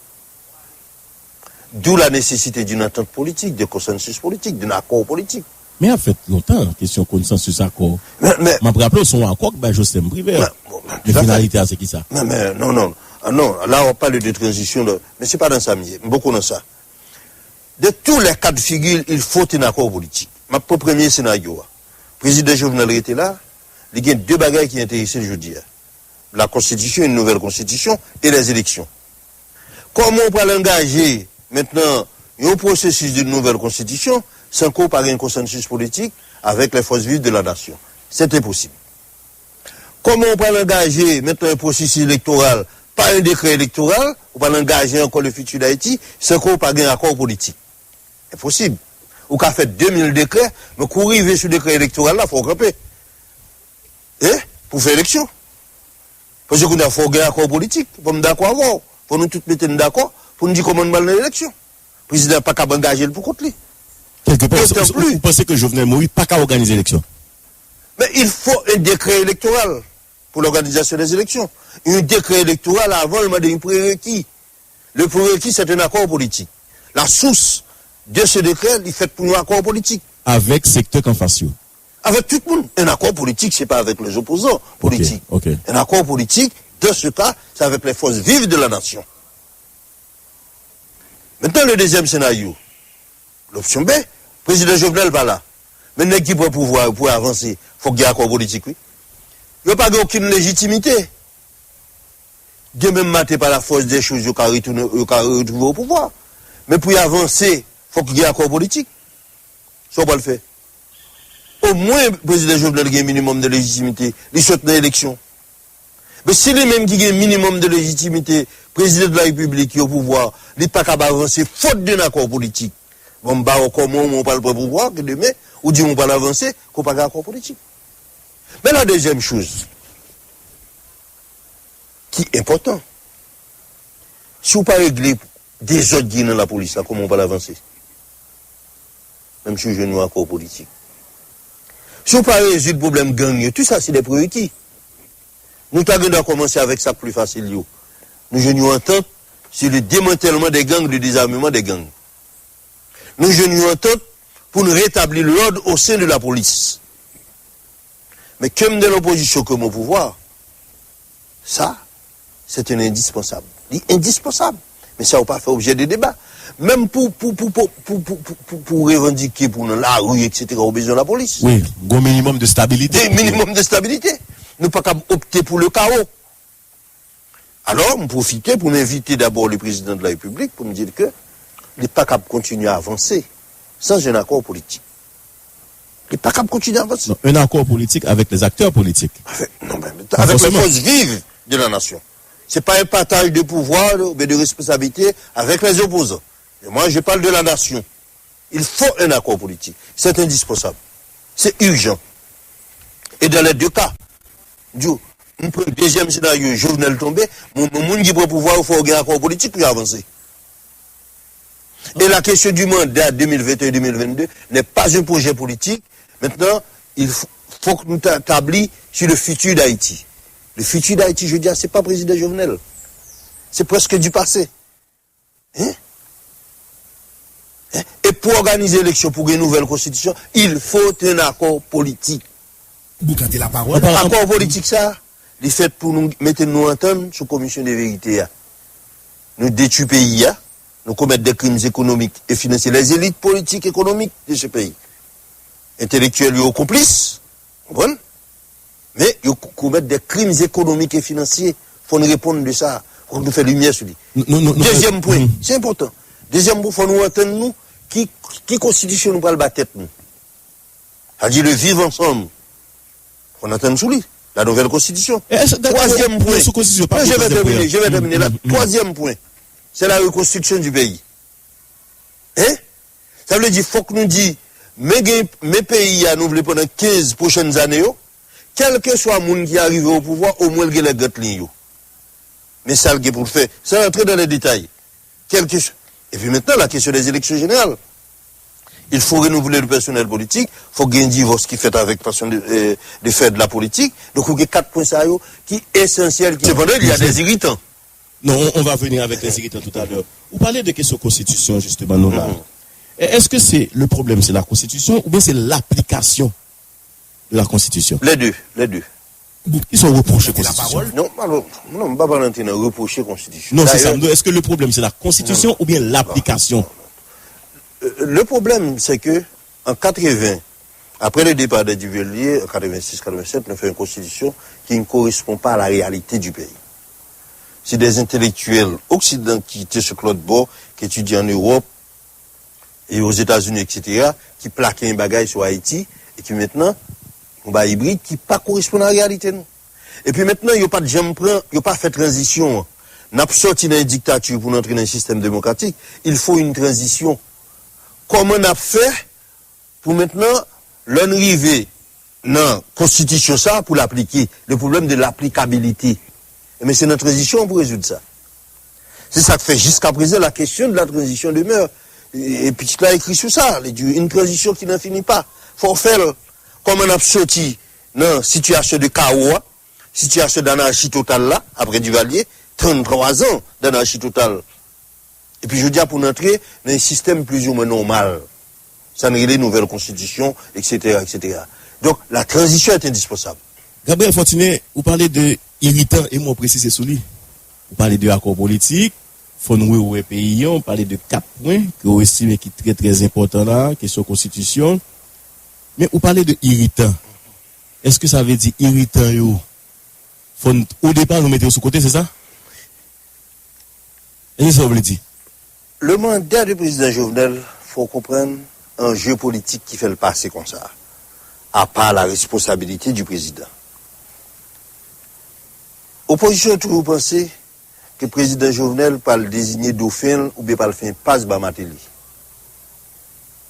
D'où la nécessité d'une entente politique, de consensus politique, d'un accord politique. Men ap fèt lontan, kesyon konsansis, akò. Men, men, M ap raple w, se yon akò k bay Joslèm Privè. men, bon, men, Men tout à fait. Finalite a, se ki sa? Men, men, non, non, ah, non, la, on parle de transition, là. Men se pa nan sa m ye. M poko nan sa. De tous les cas de figure, il faut un accord politique. M ap pran premye senaryo a. Prezidan Jovenel rete la, li gen de bagay ki enterese l jodi a. La constitution, une nouvelle constitution et les élections. Kòman w pral angaje mentnan yon pwosesis de nouvèl konstitisyon san ke w pa gen konsansis politik avèk les forces vives de la nation? C'est impossible. Kòman w pral angaje mentnan yon pwosesis elektoral pa yon dekrè elektoral, ou pral angaje ankò le futur d'Haïti san ke w pa gen akò politik? Enposib. Ou ka fè de mil dekrè, men kou w rive sou dekrè elektoral la, fò w kanpe. E? Pou fè eleksyon. Paske kounye a fò w gen akò politik. Fò m dakò avè w. Fò nou tout mete n dakò pou n di kòman n pral nan eleksyon. Prezidan an pa kab angaje l pou kont li. Kèlke pa, D'autant ou, ou, plus. Ou panse ke Jovenel Moïse pa ka òganize eleksyon? Mais il faut un décret électoral pour l'organisation des élections. Un décret électoral, avant, il demande un prérequis. Le prérequis, c'est un accord politique. La source de ce décret, il fait pour un accord politique. Avèk sektè k anfas yo. Avec tout le monde. Un accord politique, c'est pas avec les opposants politiques. Ok. Un accord politique, dans ce cas, c'est avec les forces vives de la nation. Maintenant, le deuxième scénario, l'option B, prezidan Jovenel pa la. Men nèg ki pran pouvwa yo pou avanse, fòk gen akò politik, wi. Yo pa gen okenn lejitimite. Demen maten, pa la force des choses, yo ka retounen, yo ka retwouve o pouvwa. Men pou y avanse, fòk gen akò politik. Sa w pral fè? Omwen, prezidan Jovenel gen minimòm de lejitimite, li sot nan eleksyon. Men si li menm ki gen minimòm de lejitimite, prezidan de la repiblik ki o pouvwa, li pa kab avanse fot de n akò politik. Bon, m ba w kòman w pral pran pouvwa ke demen, ou di w pral avanse, ke w pa gen akò politik. Men la dezyèm choz ki enpòtan, si w pa regle dezòd ki nan lapolis la, kòman w pral avanse? Menm si w jwenn yon akò politik. Si w pa rezoud pwoblèm gang yo, tout sa se de prereki. Nou ta gen dwa kòmanse avèk sa k pli fasil yo. Nou jwenn yon antant sur le démantèlman des gangs, le désarmement des gangs. Nou jwenn yon antant pou n retabli lòd o sen de lapolis. Men ke m de lopozisyon ke m o pouvwa, sa, se te endispansab. Li endispansab. Men sa yo pa fè objè de deba. Menm pou, pou, pou, pou, pou, pou, pou, pou revandike pou nan lari, etsetera, ou bezwen lapolis. Wi, gon minimòm de stabilite. Gen minimòm de stabilite. Nou pa kab opte pou le kawo. Alò, m pwofite pou m envite dabò le président de la République pou m di l ke li pa kab kontinye avanse sans un accord politique. Li pa kab kontinye avanse. Non, un accord politique avec les acteurs politiques. Avec, non, mais avec les forcément. Forces vives de la nation. C'est pas un partage de pouvoir ou bien de responsabilité avec les opposants. Et moi, je parle de la nation. Il faut un accord politique. C'est indispensable. C'est urgent. Et dans les deux cas, m di w, m pran dezyèm senaryo, Jovenel tonbe, moun, moun ki pran pouvwa, il faut gen akò politik pou yo avanse. Et la question du mandat deux mille vingt et un deux mille vingt-deux n'est pas un projet politique. Maintenant, il faut, faut que nous ta- tabli sur le futur d'Haïti. Le futur d'Haïti, je dis, c'est pas président Jovenel. C'est presque du passé. Hein? Hein? Et pour organiser l'élection, pour une nouvelle constitution, il faut un accord politique. Boukan te la pawòl. Akò politik sa, Li fèt pou nou mete nou antann sou Commission de Vérité a. Nou détruit peyi a, nous commettons des crimes économiques et financiers. Les élites politiques économiques de ce pays, entèlektyèl yo konplis, konprann? Men yo komèt des crimes économiques et financiers. Fò n reponn de sa. Fò nou fè limyè sou li. Dezyèm pwen, se enpòtan. Dezyèm pwen, fò nou antann nou ki, ki konstitisyon nou pral ba tèt nou. Sa di le vivre ensemble. Fò n antann sou li. La nouvelle constitution. Twazyèm pwen. Non, je vais terminer, je vais terminer là. Twazyèm pwen, c'est la reconstruction du pays. Hein? Sa vle di, fòk nou di, men gen, men peyi a nou vle pandan kenz pwochèn zane yo, kèlkeswa moun ki arive o pouvwa, omwen l gen lè gant liy yo. Men sa l gen pou l fè, san rantre dans les détails. Kèlkeswa. Epi mentnan, la question des élections générales. Il faut renouveler le personnel politique, fòk gen divòs ki fèt avèk fason de, euh, de faire de la politique. Donk, ou gen kat pwen sa yo ki esansyèl, ki... Cependant, il y a des irritants. Non, on, on va venir avec les irritants tout à l'heure. Ou pale de kesyon konstitisyon, justement, nou la. E, èske se, le problème, c'est la constitution oubyen se l'application de la constitution? Les deux, les deux. Kisa w repwoche konstitisyon? Non, alò, non, m pa pral antre nan repwoche konstitisyon. Non, se sa m di w. Èske le problème, c'est la constitution oubyen l'application? Euh, le problème, c'est que en quatre-vingts, après le départ de Duvalier, en quatre-vingt-six quatre-vingt-sept, nou fè yon konstitisyon ki ne correspond pas à la réalité du pays. C'est des intellectuels occidentaux qui étaient sur l'autre bord, qui étudient en Europe et aux États-Unis, et cetera, ki plake yon bagay sou Ayiti, e ki mentnan, yon bagay ibrid ki pa koresponn a reyalite nou. Epi mentnan, yo pa t janm pran, yo pa fè tranzisyon an. N ap sòti nan yon diktati pou n antre nan yon sistèm demokratik. Il faut une transition. Kòman n ap fè pou mentnan, lè n rive nan konstitisyon sa a pou l aplike, le problème de l'applicabilité. Ebyen, se nan tranzisyon an pou rezoud sa. Se sa k fè, jiskaprezan, la question de la transition demeure. E, e pitit la ekri sou sa, li di, une transition qui n'en finit pas. Fò w fè l. Kòman n ap sòti nan sitiyasyon de kawo a, sitiyasyon d'anarchie totale la, apre Duvalier, tranntrwa zan d'anarchie totale. Epi jodi a pou n antre nan yon sistèm plizoumwen nòmal. Sa n rele nouvèl konstitisyon, et cetera, et cetera. Donk, la transition est indispensable. Gabriel Fortuné, ou pale de iritan e mo presi se sou li. Ou pale de akò politik, fò n rewè peyi an, ou pale de kat pwen ke ou estime ki trè, trè enpòtan la, kesyon konstitisyon. Men ou pale de iritan. Èske sa vle di iritan yo, fò n, o depa, nou mete yo sou kote, se sa? E se sa w vle di? Le mandat de prezidan Jovenel, fò w konprann anje politik ki fè l pase konsa, apa la responsabilité du président. Opozisyon toujou panse ke prezidan Jovenel pral deziye dofen l oubyen pral fè enpas ba Martelly.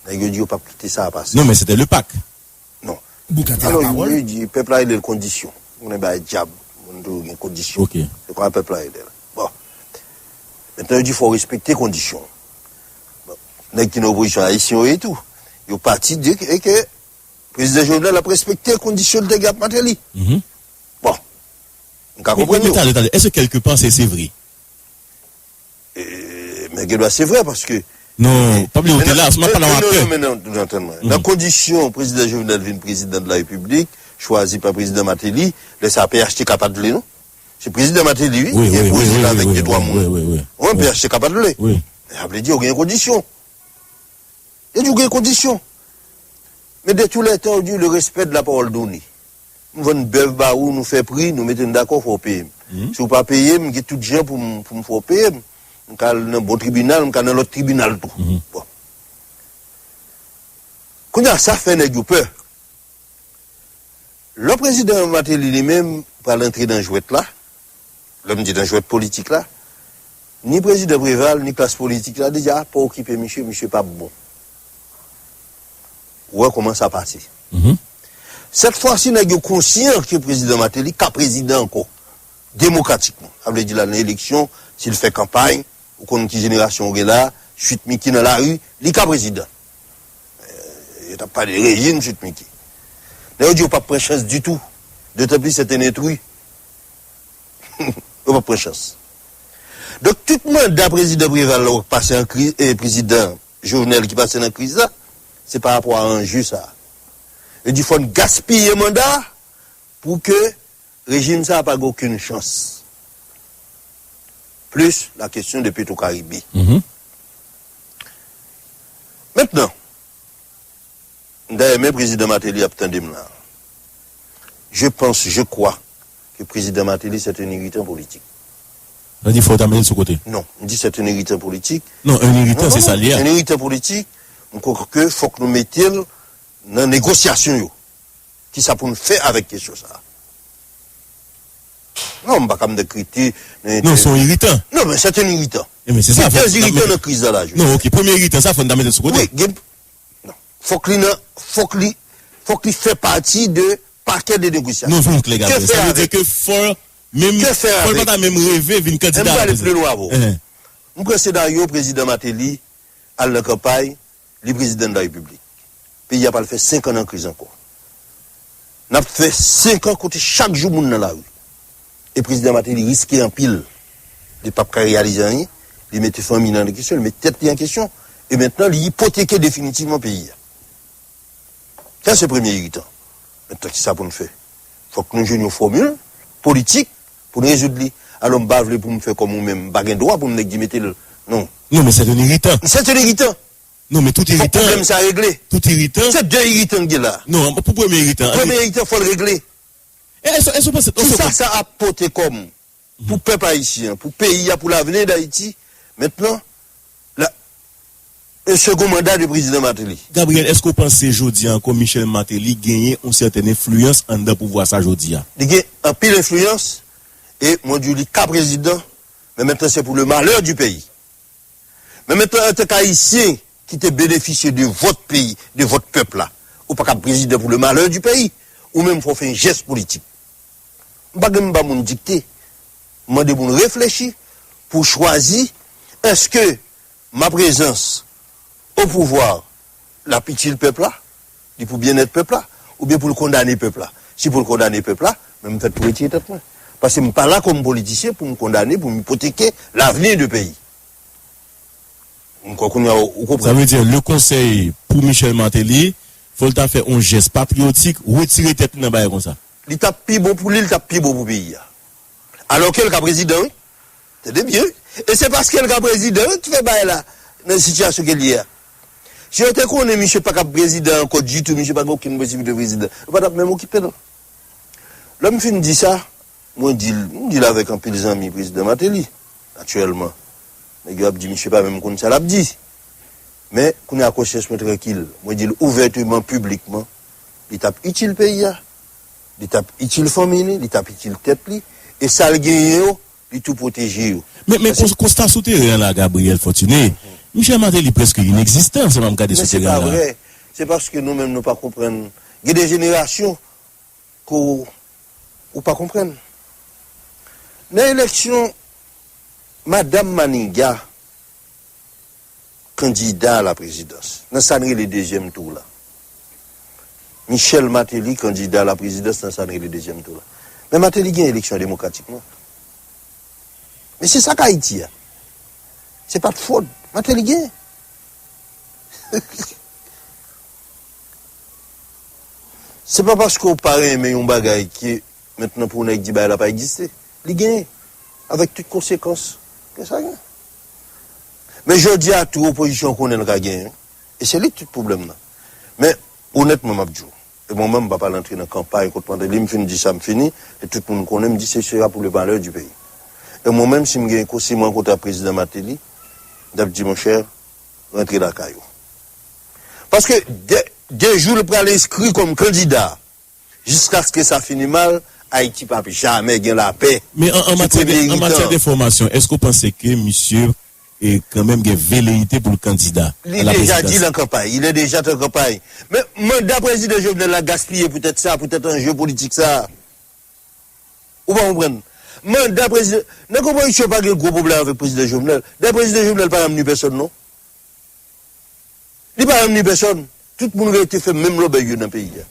Nèg yo di yo p ap kite sa a pase. Non, men se te le pak. Non. Alò, yo di, pèp la rele l kondisyon. Ou konnen bagay dyab, moun toujou gen kondisyon. Se kòman pèp la rele l. Bon. Mentnan, yo di fò w respekte kondisyon. Bon. Nèg ki nan opozisyon, ayisyen yo ye tou. Yo pati di ke, ke prezidan Jovenel ap respekte kondisyon l te gen ak Martelly. Bon. M ka konprann yo. Men, men, tande, tande. Èske kèlke pa se, se vre? E, men gen dwa se vre, paske... Non, pa bliye, ou te la, se m ap pale w apre. Non, non, men non, non, tann mwen. Nan kondisyon prezidan Jovenel vin prezidan de la Repiblik, chwazi pa prezidan Martelly, lè sa a P H T K pa t vle, non? Se prezidan Martelly, wi, ki enpoze l avèk de twa moun. Wi, wi, wi. Wi, P H T K pa t vle. Wi. Sa vle di, yo gen kondisyon. Yo di w gen kondisyon. Men de tous les temps, yo di le respect de la parole donnée. M vann bèf ba ou, nou fè pri, nou mete n dakò, fò w peye m. Si w pa peye m, m gen tout jan pou m, pou m fè w peye m. M ka al nan bon tribinal, m ka nan lòt tribinal tou. Bon. Kounye a, sa fè nèg yo pè. Lè prezidan Martelly li menm pral antre nan jwèt la, lè m di nan jwèt politik la, ni prezidan Préval, ni klas politik la deja pa okipe misye, misye p ap bon. Ou wè kòman sa pase. Sèt fwa si, nèg yo konsyan ke prezidan Martelly ka prezidan ankò, demokratikman. Sa vle di l al nan eleksyon, si l fè kanpay, ou konn ki jenerasyon ou gen la, Sweet Micky nan lari, li ka prezidan. Eh, yo t ap pale rejim Sweet Micky. Nèg yo di yo p ap pran chans ditou. Dotan plis sèten entri. Yo p ap pran chans. Donk, tout manda prezidan Préval la w ap pase an kriz, e prezidan Jovenel ki pase nan kriz la, se pa rapò a anje sa. Yo di fò n gaspiye manda pou ke rejim sa a pa gen okenn chans. Plus la question de Petro-Caribe. Mhm. Mentnan, dayè, men prezidan Martelly ap tande m la. Je pense, je crois que président Martelly, c'est un irritant politique. Sa di fò w ta mete l sou kote. Non, m di c'est un irritant politique. Non, un irritant, se sa l ye a. Un irritant politique, m kwè ke fòk nou mete l nan negosyasyon yo. Kisa pou n fè avèk kesyon sa a? Non, m pa ka m dekrete. Non, se yon iritan. Non, men c'est un irritant. E men se sa. Gen de iritan nan kriz la la. Non, ok, premye iritan, sa fò n ta mete l sou kote. Wi, gen, non. Fòk li nan, fòk li, fòk li fè pati de pakèt de negosyasyon. Non, vin klè, Gabriel. Sa vle di ke fò menm, fò l pa ta menm reve vin kandida. M prale pli lwen avè w. M pran senaryo prezidan Martelly al nan kanpay, li prezidan de la repiblik. Peyi a pral fè senk an nan kriz ankò. N ap fè senk an kote chak jou moun nan lari. E prezidan Martelly riske anpil. Li p ap ka reyalize anyen. Li mete fanmi nan kesyon, li mete tèt li an kesyon. E mentnan, li ipoteke definitivman peyi a. Sa se premye iritan. Mentnan, kisa pou n fè? Fòk nou jwenn yon fòmil politik pou n rezoud li. Alò, m pa vle pou m fè kòm ou menm, m pa gen dwa pou m nèk di mete l. Non. Non, men se yon iritan. Se yon iritan. Non, men tout iritan. Fòk pwoblèm sa regle. Tout iritan. Se de iritan ki gen la. Non, pou premye iritan. Premye iritan, fò l regle. E, e, e, e, kisa sa ap pote kòm pou pèp ayisyen, pou peyi a, pou lavni Dayiti, mentnan, la, e segon manda de prezidan Martelly. Gabriel, èske w panse jodi a ankò Michel Martelly genyen yon sèten enfliyans anndan pouvwa sa jodi a? Li gen anpil enfliyans, e mwen di w li ka prezidan, men mentnan se pou le malè di peyi. Men mentnan, antanke Ayisyen ki te benefisye de vòt peyi, de vòt pèp la, ou pa ka prezidan pou le malè di peyi, ou menm fò w fè yon jès politik. M pa gen m ba moun dikte. M mande moun reflechi pou chwazi, èske ma prezans o pouvwa l ap itil pèp la, li pou byennèt pèp la, oubyen pou l kondane pèp la? Si pou l kondane pèp la, men m fèt pou retire tèt mwen. Paske m pa la kòm politisyen pou m kondane, pou m ipoteke lavni de peyi. M kwè kounye a ou konprann. Sa vle di, le konsèy pou Michel Martelly, fò l ta fè yon jès patriyotik, retire tèt li nan bagay konsa. Li t ap pi bon pou li, li t ap pi bon pou peyi a. Alòske l ka prezidan, wi. Tande byen, wi. E se paske l ka prezidan, wi, ki fè bagay la nan sitiyasyon ke l ye a. Si yo te konnen misye pa ka prezidan ankò ditou, misye pa gen okenn posiblite prezidan, yo pa t ap menm okipe l. Lè m fin di sa, mwen di l, m di l avèk anpil zanmi prezidan Martelly, natirèlman. Nèg yo ap di misye pa menm konn sa l ap di. Men, kounye a konsyans mwen trankil. Mwen di l ouvèteman, piblikman, li t ap itil peyi a, li t ap itil fanmi li, li t ap itil tèt li, e sa l genyen yo, li tou pwoteje yo. Men, men kons, konsta sou teren an la, Gabriel Fortuné, Michel Martelly prèske inegzistan, sa m ap gade sou teren an la. Men se pa vrè. Se paske nou menm nou pa konprann. Gen de jenerasyon ke w, ou pa konprann. Nan eleksyon Madanm Maniga kandida a la prezidans, nan sa n rele dezyèm tou la. Michel Martelly kandida a la prezidans nan sa n rele dezyèm tou la. Men Martelly gen eleksyon demokratikman. Men se sa k Ayiti a. Se pa t fwod. Martelly gen. Se pa paske w pa renmen yon bagay ke mentnan pou yon nèg di bagay la pa egziste. Li genyen. Avèk tout konsekans ke sa genyen. Men jodi a tou opozisyon an konnen l ka genyen. E se li k tout pwoblèm nan. Men, onètman, m ap di w, e mwen menm, m pa pral antre nan kanpay kont Martelly, m fin di sa, m fini, e tout moun konnen, m di, ce sera pour le malheur du pays. E mwen menm, si m gen, si m rankontre ak prezidan Martelly, m t ap di, monchè, rantre lakay ou. Paske de, de jou l pral enskri kòm kandida, jiskaske sa fini mal, Ayiti p ap jamè gen lapè. Men an, an matyè de, an matyè de fòmasyon, èske w panse ke misye e kanmenm gen veleyite pou l kandida a la prezidans. Li deja di l an kanpay, il est déjà en campagne. Men manda prezidan Jovenel la gaspiye poutèt sa, poutèt anje politik sa. Ou pa konprann? Manda prezidan, nan konpozisyon pa gen gwo pwoblèm avèk prezidan Jovenel. Dayè prezidan Jovenel pa ranmni pèsòn non. Li pa ranmni pèsòn. Tout moun rete fè menm lòbèy yo nan peyi a.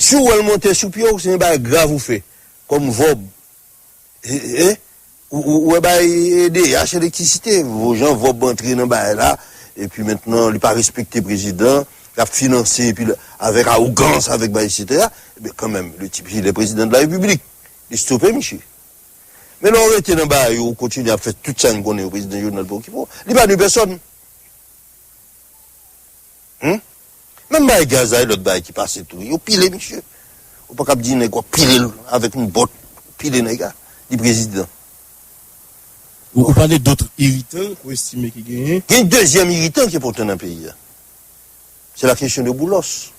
Si w wè l monte sou pye w, se yon bagay grav ou fè. Kòm vòb. E, e, ou, ou, ou wè bay D H elektrisite, jan vòb antre nan bagay la, epi mentnan li pa respekte prezidan, l ap finanse epi l, avèk awogans, avèk bay, etsetera. Ebyen, kanmenm, le type, il est président de la République. Li stope misye. Men lè w rete nan bagay yo, ou kontinye ap fè tout sa n konnen yo, prezidan Jovenel pa okipe w. Li pa nwi pèsòn. Hmm? Menm bagay gaz la e lòt bagay ki pase tou. Yo pile misye. Ou pa kab di nèg w ap pile l avèk yon bòt. Pile nèg la. Li prezidan. Ou, ou pale dòt iritan ke w estime ki genyen. Gen dezyèm iritan ki enpòtan nan peyi a. Se la kesyon de Boulos.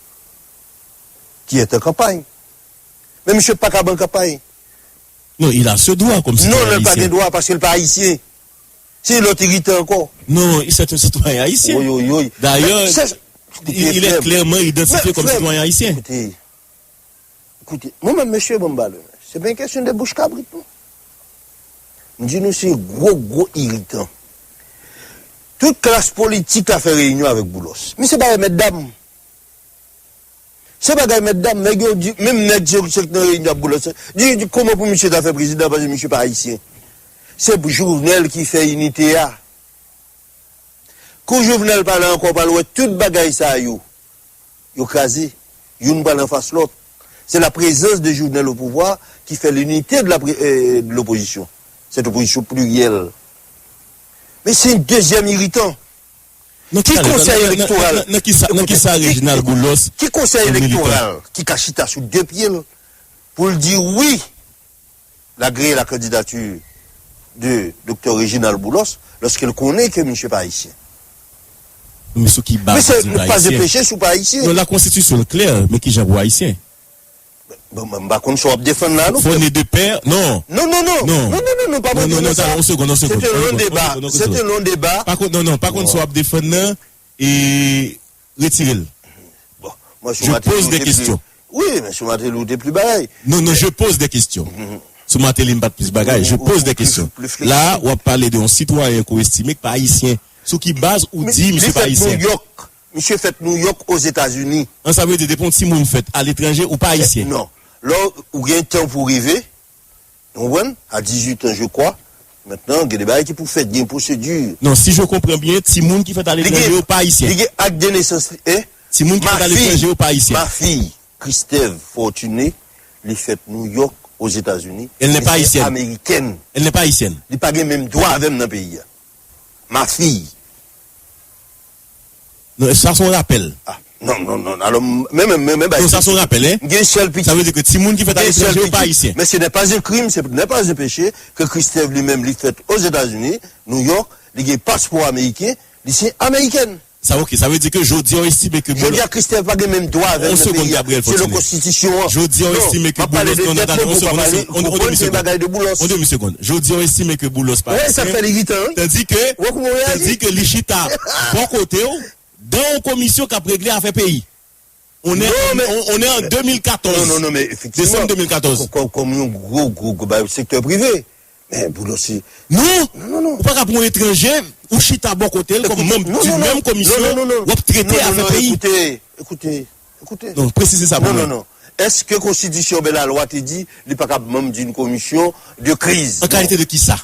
Ki est en campagne. Men misye pa kab an kanpay. Non, il a ce droit comme citoyen. Non, li pa gen dwa paske l pa ayisyen. Se yon lòt iritan ankò. Non, c'est un citoyen haïtien. D'ailleurs, il est clairement identifié comme citoyen haïtien. Koute, mwen menm mesye ban m bale. Se pa yon kesyon de bouch kabrit non. M di nou se gwo gwo iritan. Tout klas politik la fè reyinyon avèk Boulos. Misye pa remèt dam. Se bagay mètdam, nèg yo di, menm nèg yo ki nan reyinyon ap boulvèse. Di, di kòman pou misye ta fè prezidan paske misye pa ayisyen. Se Jovenel ki fè inite a. Kou Jovenel pa la ankò, w pral wè tout bagay sa yo, yo kraze. Youn pral anfas lòt. C'est la présence de Jovenel au pouvoir qui fait l'unité de la, euh, de l'opposition. Cette opposition plurielle. Men se yon dezyèm iritan. Ki konsèy elektoral? Nan ki sa Reginald Boulos? Ki konsèy elektoral ki ka chita sou de pye l pou l di wi, l agreye la candidature de Doktè Reginald Boulos lòske l konnen ke misye pa ayisyen? Men sou ki baz ou di l pa ayisyen? Peche si w pa ayisyen. Non, la konstitisyon l klè, men kijan pou ayisyen? Bon, m pa konn sa w ap defann la non. Fò ne de pè, non. Non, non, non. Non, non, non, non, pa mande non sa. On seconde, on seconde. C'est un long débat. C'est un long débat. Pa konn, non, non, pa konn sa w ap defann nan. E retire l. Bon, mwen sou Martelly ou te pli. Wi, men sou Martelly ou te pli bagay. Non, non, je pose des questions. Sou Martelly m pa t plis bagay, je pose des questions. La, w ap pale de yon sitwayen ke w estime ki pa ayisyen. Sou ki baz ou di misye pa ayisyen? Misye fèt Nouyòk, Ozetazini. An, sa vle di, depi yon timoun fèt aletranje, ou pa ayisyen? Non. Lè ou gen tan pou rive, ou konprann, a dizuit an, je kwa, mentnan, gen de bagay ki pou fèt, gen pwosedi. Non, si je comprends bien, timoun ki fèt aletranje yo pa ayisyen. Li gen ak de nesans li, en? Timoun ki fèt aletranje yo pa ayisyen. Ma fille, Christève Fortuné, li fèt Nouyòk, Ozetazini. Elle n'est pas haïtienne. Amerikèn. Elle n'est pas haïtienne. Li pa gen menm dwa avè m nan peyi a. Ma fille. Non, sa se yon rapèl. Ah, non, non, non. Alò, men, men, men, men, non, sa se yon rapèl, hein. M gen sèl pitit. Sa vle di ke timoun ki fèt aletranje yo pa ayisyen. Men ce n'est pas un crime, ce n'est pas un péché que Christève li menm li fèt Ozetazini, Nouyòk, li gen paspò ameriken, li se amerikèn. Sa, ok, sa vle di ke jodi a w estime ke Boulos. Jodi a Christève pa gen menm dwa avè m nan peyi a, selon konstitisyon an. Jodi a w estime ke Boulos, non, non, tande, on seconde, on seconde, on demi seconde. On demi seconde. Jodi a w estime ke Boulos pa ayisyen. Tandis que, tandis que li chita bò kote w, dans yon komisyon k ap regle afè peyi. On est, on, on est en deux mille quatorze. Non, non, non, men efektivman. Desanm de mil katòz. Kòm, kòm yon gwo, gwo, gwo bagay sektè prive. Men Boulos se. Non! Non, non, non. Ou pa ka pran yon etranje, ou chita bò kote l kòm manm di menm komisyon, w ap trete afè peyi. Ekoute, ekoute, ekoute. Non, presize sa pou mwen. Non, non, non. Èske konstitisyon oubyen lalwa te di li pa kab manm d'une commission de crise? An kalite de kisa?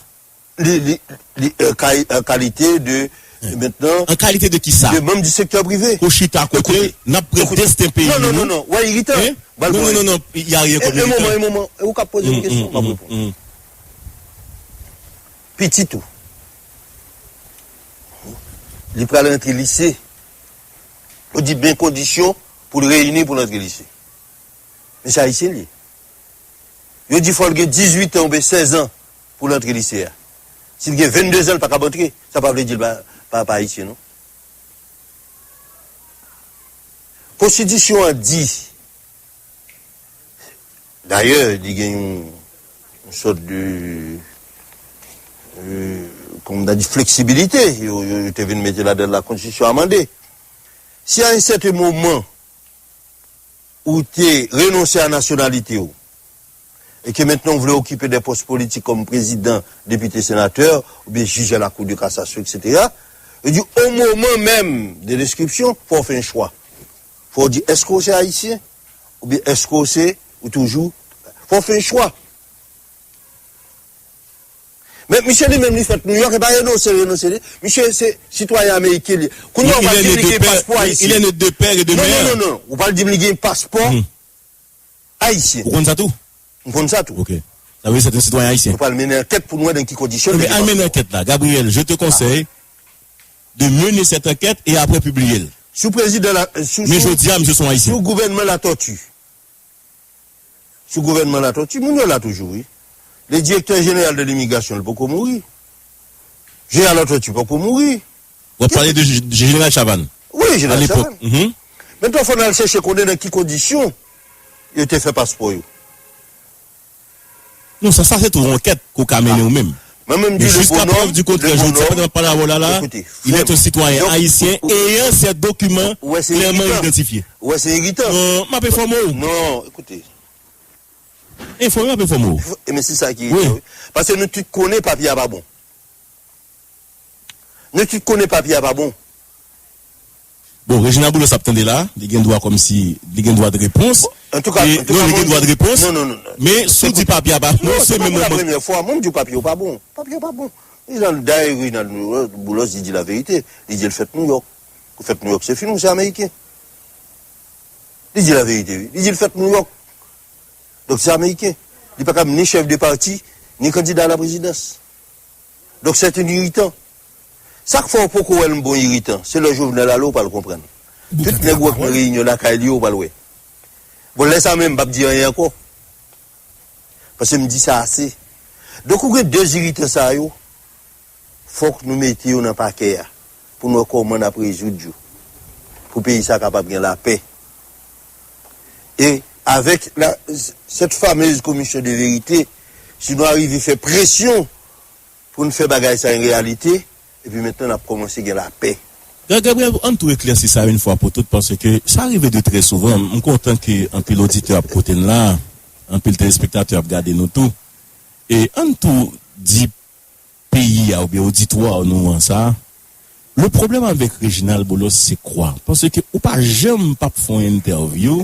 Li, li, li, an kalite de, mentnan, an kalite de kisa? De manm di sektè prive. Ou chita kote l, n ap pran desten peyi nou. Non, non, non, non, w ap iritan. Non, non, non, non, y a rien comme iritan. E moman, e moman, ou ka poze m kesyon, m ap reponn. Pitit ou, li pral rantre lise, ou di men kondisyon pou l reyini pou l rantre lise. Men se ayisyen l ye. Yo di fò l gen dizuit an oubyen sèz an pou l antre lise a. Si l gen venndezan, l pa kab antre. Sa pa vle di l pa, pa, pa ayisyen, non. Konstitisyon an di, dayè, li gen yon, yon sòt de, euh, kòman ta di, fleksibilite. Yo, yo, yo te vin mete ladan l la, konstitisyon amande. Si a yon sèten moman, ou te renonse a nasyonalite w, e ke mentnan w vle okipe de pòs politik kòm prezidan, depite, senatè, oubyen jij a la Cour de cassation, et cetera, yo di, au moment même de l'inscription, fò w fè yon chwa. Fò w di, èske w se ayisyen, oubyen èske w se, ou toujou, fò w fè yon chwa. Men misye li menm li fèt Nouyòk, e pa renonse, renonse li. Misye se sitwayen ameriken li. Kounye a ou pral di m li gen paspò ayisyen. Il est né de père et de mère. Non, non, non, non. Ou pral di m li gen paspò ayisyen. Ou konn sa tou? M konn sa tou. Ok. Sa vle di se te yon sitwayen ayisyen. Nou pral mennen ankèt pou nou wè nan ki kondisyon li te pase. Al mennen ankèt la. Gabriel, je te conseille de mener cette enquête et après publier l. Sou prezidan la, sou, men jodi a, misye se yon ayisyen. Sou gouvènman Latortue. Sou gouvènman Latortue, moun yo la toujou, wi. Le direktè jeneral de limigrasyon, li poko mouri. Jeneral Latortue poko mouri. W ap pale de J- Jeneral Chavannes. Wi, Jeneral Chavannes. Mhm. Mentnan, fò n al chèche konnen nan ki kondisyon yo te fè paspò yo. Non, sa, sa se tou yon ankèt ke w ka mennen ou menm. Mwen menm di le bonòm, le bonòm, écoutez, il est un citoyen haïtien ayant ses documents clairement identifiés. Ou wè se iritan. Non, m ap enfòme w. Non, écoutez. Enfòme, m ap enfòme w. Ebyen, se sa ki iritan, wi. Paske nou tout konnen papye a pa bon. Nou tout konnen papye a pa bon. Bon, Reginald Boulos ap tande la, li gen dwa kòmsi, li gen dwa de repons. Antouka, non, li gen dwa de repons. Non, non, non, non. Men si w di papye a pa bon, se menm moman. Premyè fwa, mwen m di w papye yo pa bon. Papye yo pa bon. Reginald, dayè Reginald Boulos, li di laverite. Li di l fèt Nouyòk. Ou fèt Nouyòk, se fini, ou se ameriken. Li di laverite, wi. Li di l fèt Nouyòk. Donk, se ameriken. Li pa kab ni chèf de pati, ni kandida a la prezidans. Donk, c'est un irritant. Sa k fè w poko wè l bon iritan, se lè Jovenel ale, ou pral konprann. Tout nèg ou wè k nan reyinyon lakay li yo, ou pral wè. Bon, lè sa menm, m p ap di anyen ankò. Paske m di sa ase. Donk, ou gen de iritan sa yo, fòk nou mete yo nan pakè a, pou n wè kòman n ap rezoud yo, pou peyi sa kapab gen lapè. E avèk la, cette fameuse commission de vérité, si nou arive fè presyon pou n fè bagay sa yon reyalite, epi mentnan n ap kòmanse gen lapè. Ga- Gabriel, ann tou eklèsi sa yon fwa pou tout, paske sa rive de trè souvan. M kontan ke anpil oditè ap koute n la, anpil telespektatè ap gade nou tou. E ann tou di peyi a oubyen oditwa nou an sa, le problème avec Reginald Boulos, c'est quoi? Paske ou pa janm p ap fè yon entèvyou,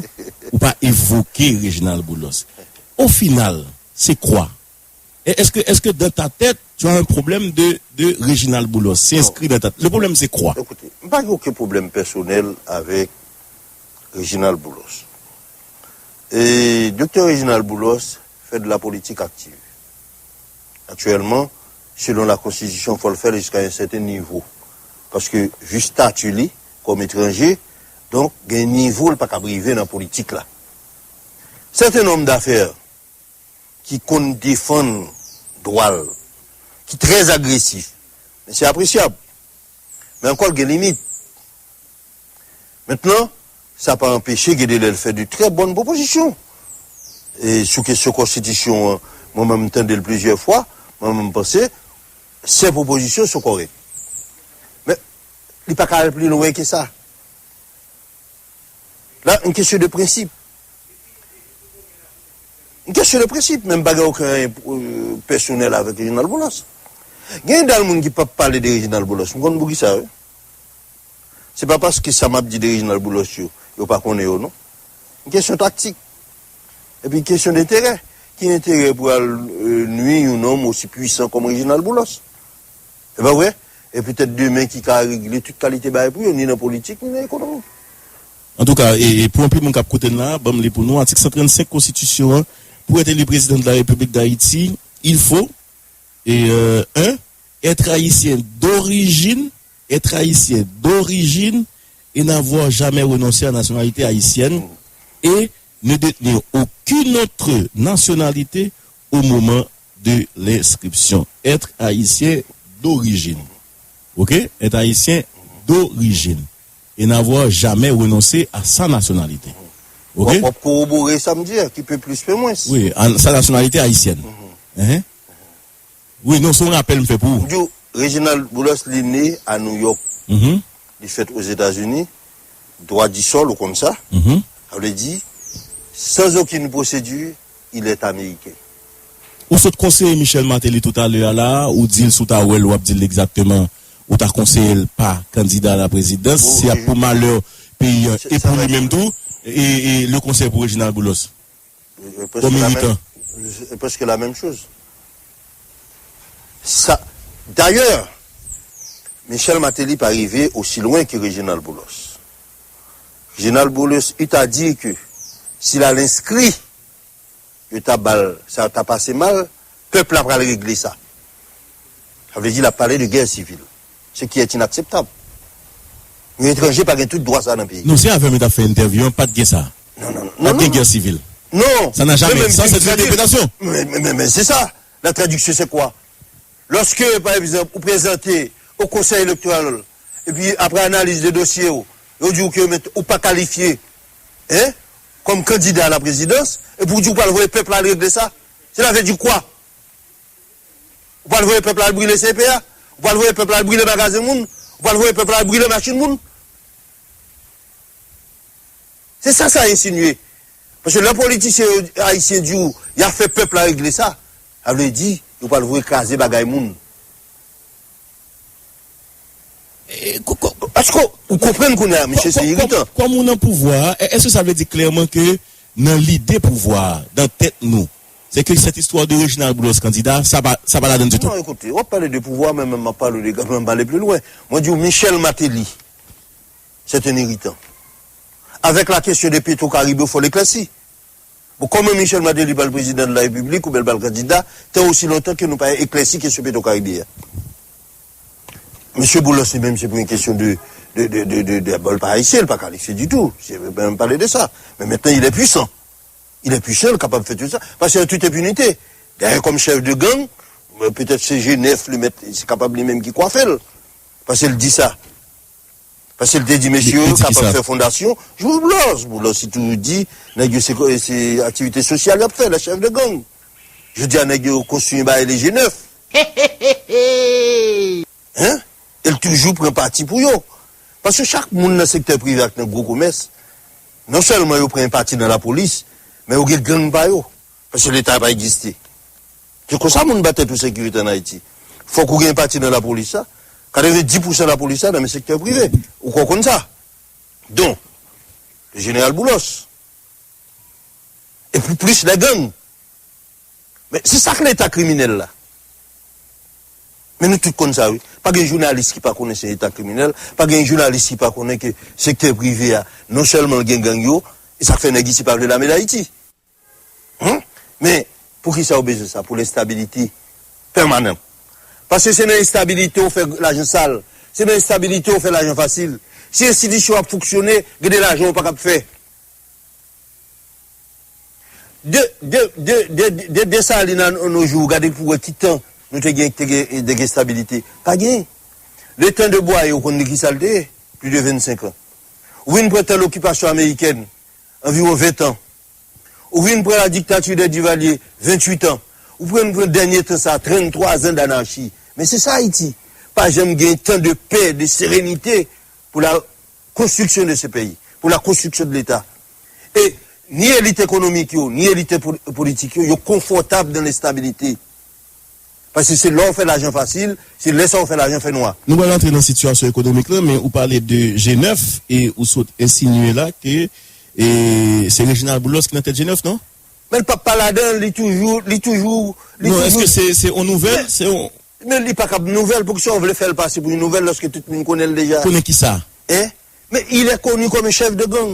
ou pa evoke Reginald Boulos. Au final, c'est quoi? Et est-ce que, est-ce que dans ta tête, tu as un problème de, de Reginald Boulos? C'est inscrit dans ta tête. Le problème, c'est quoi? Écoutez, m pa gen okenn pwoblèm pèsonèl avèk Reginald Boulos. E Doktè Reginald Boulos fait de la politique active. Aktyèlman, selon la konstitisyon, fò l fè l jiska yon sèten nivo. Paske, vi stati li kòm etranje, donk, gen nivo l pa kab rive nan politik la. Sèten nonm dafè ki konn defann dwa l, ki trè agresif, men se apresyab. Men ankò, l gen limit. Mentnan, sa pa anpeche gen de lè l fè de trè bòn pwopozisyon. E sou kesyon konstitisyon an, mwen menm m tande l plizyè fwa, mwen menm m panse, sèt pwopozisyon yo kòrèk. Men, li pa ka al pi lwen ke sa. La, yon kesyon de prensip. Yon kesyon de prensip, men m pa gen okenn, euh, pèsonèl avèk Reginald Boulos. Gen yon dal moun ki p ap pale de Reginald Boulos. M konn poukisa, wi. Se pa paske sa m ap di de Reginald Boulos yo, yo pa konnen yo, non. Yon kesyon taktik. Epi kesyon denterè. Ki enterè pou al, euh, nwi yon nonm osi pwisan kòm Reginald Boulos? E pa vre? E petèt demen ki ka regle tout kalite bagay pou yo, ni nan politik, ni nan ekonomi. Antouka, e, e pou anpil moun k ap koute n la, ban m li pou nou, atik san trannsenk konstitisyon an, pour être élu président de la République d'Haïti, il faut, et, euh, un, être haïtien d'origine, être haïtien d'origine et n'avoir jamais renoncé à la nationalité haïtienne et ne détenir aucune autre nationalité au moment de l'inscription. Être haïtien d'origine. OK? Être haïtien d'origine. Et n'avoir jamais renoncé à sa nationalité. OK? W ap, w ap korobore sa m di a, ki pe plis pe mwens. Wi, an, sa nationalité haïtienne. Mhm. Hein? Wi, non, se yon rapèl m fè pou ou. M di w, Reginald Boulos, li ne a Nouyòk. Mhm. Li fèt Ozetazini, droit du sol, ou konn sa. Mhm. Sa vle di, sans aucune procédure, il est américain. Ou sot konseye Michel Martelly toutalè a la, ou di l si w ta wè l, w ap di l egzakteman, ou ta konseye l pa kandida a la prezidans, se ap pou malè peyi an e pou li menm tou, e, e le konsèy pou Reginald Boulos. Kòm iritan. Prèske la menm choz. Sa, dayè, Michel Martelly pa rive osi lwen ke Reginald Boulos. Reginald Boulos, il t'a dit que s'il a l'inscrit yo ta ba l, sa ta pase mal, pèp la pral regle sa. Sa vle di l ap pale de gè sivil. Ce qui est inakseptab. Yon etranje pa gen tout dwa sa nan peyi. Non, se avè m yo t ap fè entèvyou an, pa t gen sa. Non, non, non. Pa t gen gè sivil. Non. Ça n'a jamais. Ça, c'est une interprétation. Men, men, men, men se sa. La tradiksyon se kwa? Lòske, pa egzanp, ou prezante o Konsèy Elektoral, epi apre analiz de dosye w, yo di w ke ou pa kalifye, en, kòm kandida a la prezidans, epi w di w pral voye pèp la al regle sa. Sela vle di kwa? Ou pral voye pèp la al brile C P A? Ou pral voye pèp la al brile magazen moun? Ou pral voye pèp la al brile machin moun? Se sa sa ensinye. Paske lè politisyen yo, ayisyen di w y ap fè pèp la regle sa, sa vle di yo pral voye kraze bagay moun. Èske ou konprann kounye a, mesye, se iritan. Kòm ou nan pouvwa a, èske sa vle di klèman ke nan lide pouvwa a, nan tèt nou, se ke cette histoire de Reginald Boulos kandida, sa pa, sa pa ladann ditou? Non, ekoute, w ap pale de pouvwa, men mwen m ap pale de, mwen m pale pli lwen. Mwen di w, Michel Martelly, c'est un irritant. Avec la question de Petro-Caribe, il faut l'éclaircir. Bon, kòman Michel Martelly pral prezidan de la République oubyen l pral kandida, tan osi lontan ke nou pa eklèsi kesyon Petro-Caribe a? Mesye Boulos li menm, se pou yon kesyon de, de, de, de, de, de, bon, l pa ayisyen, l pa kalifye ditou. Se, mwen m pale de sa. Men mentnan, il est puissant. Il est puissant, l kapab fè tout sa. Paske an tout enpinite. Dayè, kòm chèf de gang, petèt se G nèf li mèt, se kapab li menm ki kwafe l. Paske l di sa. Paske l te di mesye yo kapab fè fondasyon. Jou Boulos, Boulos li toujou di, nèg yo se, se aktivite sosyal y ap fè, lè chèf de gang. Jodi a, nèg yo konstwi yon bagay le G nèf. Hein? E l toujou pran pati pou yo. Paske chak moun nan sektè prive ak nan gwo komès, non sèlman yo pran yon pati nan lapolis, men yo gen gang pa yo. Paske Leta pa egziste. Se konsa moun ba tèt ou sekirite ann Ayiti. Fòk ou gen pati nan lapolis la. Katrevenndis pousan lapolis la nan men sektè prive. Ou kwè w konn sa? Don, le jeneral Boulos. E pou plis lè gang. Men se sa k Leta kriminèl la. Men nou tout konn sa, wi. Pa gen jounalis ki pa konnen se Leta kriminèl. Pa gen jounalis ki pa konnen ke sektè prive a, non sèlman l gen gang yo, e sa k fè nèg isi pa vle lame Dayiti. Hen? Men, poukisa w bezwen sa? Pou lenstabilite pèmanan. Paske se nan enstabilite w fè lajan sal. Se nan enstabilite w fè lajan fasil. Si enstitisyon ap fonksyone, gen de lajan w pa kab fè. De, de, de, de, de, Desalin a nos jours, gade pou wè ki tan nou te gen, te gen, te gen estabilite. Pa gen. Le tan de Boyer, ou konn de ki sa l te ye? Plis de vennsenk an. Ou vin pran tan lokipasyon amerikèn, anviwon ven tan. Ou vin pran la dictature de Duvalier, venntuit an. Ou pran, pran dènye tan sa, tranntwa zan d'anarchie. Men se sa Ayiti. Pa janm gen tan de pè, de serenite pou la construction de ce pays, pour la construction de l'État. E ni elit ekonomik yo, ni elit po-, politik yo, yo konfòtab nan lenstabilite. Paske se lè w fè lajan fasil, se lè sa w fè lajan fè nwa. Nou pral antre nan sitiyasyon ekonomik la, men ou pale de G nèf e ou sot ensinye la ke, e, se Reginald Boulos ki nan tèt G nèf, non? Men l p ap pa ladan, li toujou, li toujou, li toujou. Non, èske se, se yon nouvèl? Se yon Men li pa kab nouvèl, poukisa w vle fè l pase pou yon nouvèl lòske tout moun konnen l deja? Konnen kisa? Hein? Men il est connu comme un chef de gang.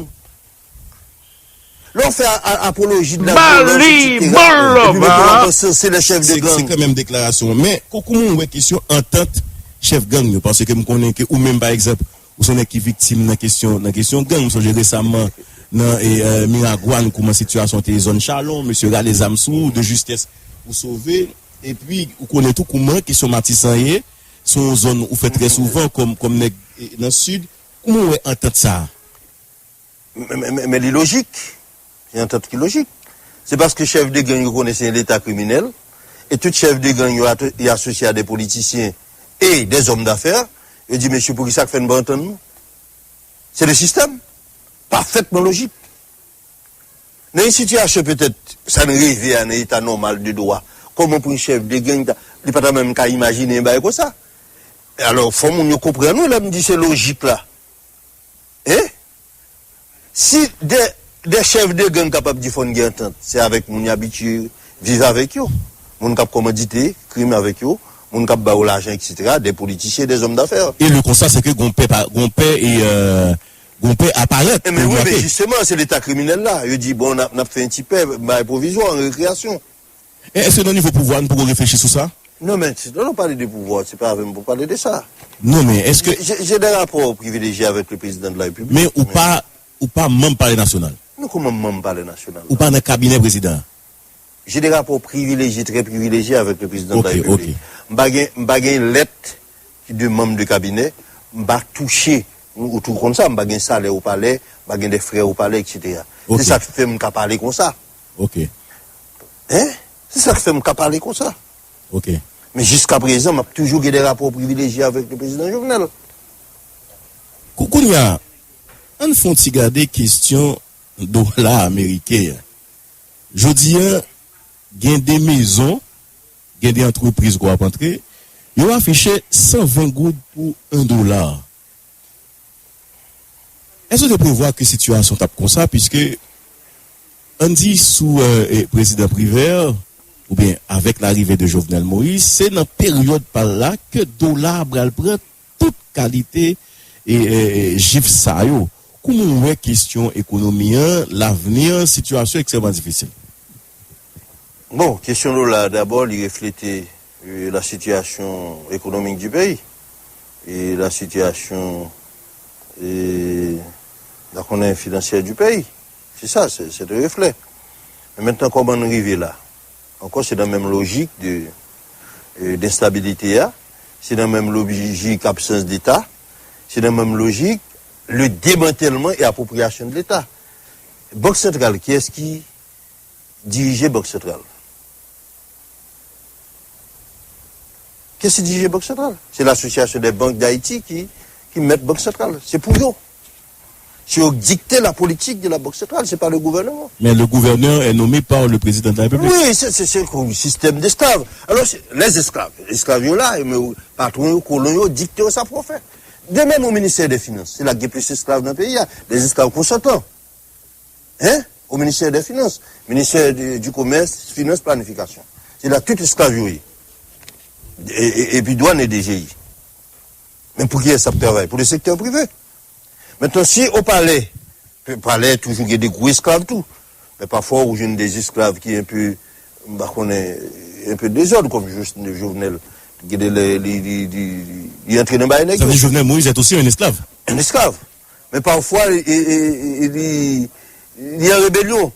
Lè w fè a, a, apoloji de la violence, et cetera, epi mentnan w ap ansanse lè chèf de gang. Se kanmenm deklarasyon. Men, kou-, kouman w wè kesyon antant chèf gang yo? Paske m konnen ke ou menm, pa egzanp, ou se yon nèg ki viktim nan kesyon, nan kesyon gang. M sonje resaman nan, e, e, Miragwàn, kouman sitiyasyon te ye zòn Chalon, mesye rale zam sou ou, de justès ou sove. Epi, ou konnen tou kouman kesyon Matisan ye, se yon zòn ou fè trè souvan kòm, kòm nèg, e, nan Sid. Kouman w wè antant sa a? Men, men, men, men li lojik. Se yon antant ki lojik. Se paske chèf de gang yo konnen se yon Leta kriminèl, e tout chèf de gang yo ato-, y asosye a de politisyen e de zòm dafè, yo di, "Mesye, poukisa k fè n pa antann nou?" Se le sistèm. Pafètman lojik. Nan yon sitiyasyon petèt sa n reve a, nan eta nòmal de dwa, kòman pou yon chèf de gang ta, li pa ta menm ka imajine yon bagay konsa? Alò, fò moun yo konprann wi lè m di se lojik la. Hein? Si de, de chèf de gang kapab di fò n gen antant, se avèk moun y abitye viv avèk yo. Moun k ap kòmandite krim avèk yo, moun k ap ba yo lajan, et cetera, de politisyen, de zòm dafè. E le constat, c'est que gon pè pa, gon pè e, euh, Gon pè aparèt pou Ebyen wi, men drape. Jisteman, se Leta kriminèl la. Yo di, bon, n ap, n ap fè yon ti pè, bay pwovizwa, an rekreyasyon. E èske nan nivo pouvwa nou poko reflechi sou sa? Non, men, lè nou pale de pouvwa, se pa avè m pou pale de sa. Non, men èske. J'ai j'ai des rapports privilégiés avec le président de la République. Men ou pa, ou pa manm Palè Nasyonal. Non, kòman manm Palè Nasyonal? Ou pa nan kabinè prezidan an. J'ai des rapports privilégiés, très privilégiés avec le président de la Ok, République. Ok. M pa gen, m pa gen lèt ki de manm de kabinè, m pa touche, ou, ou tou konn sa, m pa gen salè o palè, m pa gen de frè o palè, et cetera. Ok. Se sa k fè m ka pale konsa. Ok. Hein? Se sa k fè m ka pale konsa. Ok. Men jiska prezan, m ap toujou gen de rapò privileje avèk le prezidan Jovenel. Kou- Kounye a, ann fè yon ti gade kesyon dola ameriken an. Jodi a, gen de mezon, gen de antrepriz kwa ap antre, yo afiche san ven goud pou yon dola. Èske w te prevwa ke sitiyasyon t ap konsa? Piske, ann di sou eh, eh, prezidan Privert, oubyen avèk larive de Jovenel Moïse, se nan peryòd pa l la ke dola a pral pran tout kalite e, e, e, jif sa yo. Kouman w wè kesyon ekonomi an, lavni an, sitiyasyon ekstrèmman difisil? Bon, kesyon dola a, dabò, li reflete euh, la situation économique du pays et la situation euh, la konnen financière du pays. C'est ça, c'est c'est un reflet. Men mentnan, kòman nou rive la? Ankò, se nan menm lojik de euh, d'instabilité a, se nan menm lojik absans d'État, se nan menm lojik le démantèlman e apwopriyasyon de l'État. Bank santral, kiyès ki dirije Bank santral? Kiyès ki dirije Bank santral? Se l'Association des banques d'Haïti ki ki mèt Bank santral. Se pou yo. Se yo k dikte la politique de la Banque centrale, c'est pas le gouvernement. Mais le gouverneur est nommé par le président de la République. Oui, c'est c'est c'est un système d'esclaves. Alors, c'est- les esclaves, esclav yo la, men patwon yo, kolon yo, dikte yo sa pou yo fè. De menm o ministè de finans, se la ki gen plis esklav nan peyi a, des esclaves consentants. Hein? Au ministère des Finances, ministère du, du Commerce, Finance, Planification. Se la tout esklav yo ye. E, e, epi dwàn e D G I. Men pou kiyès ap travay? Pou le sektè prive. Mentnan, si o palè, palè toujou gen de gwo esklav tou. Men pafwa ou jwenn de esklav ki enpe, m pa konnen, enpe dezòd, kòm Jovenel. Gen de lè li, li, li, li antre nan bagay nèg yo. Jovenel Moïse est aussi un esclave. Un esclave. Men pafwa, e, e, e, e, li, li an rebelyon.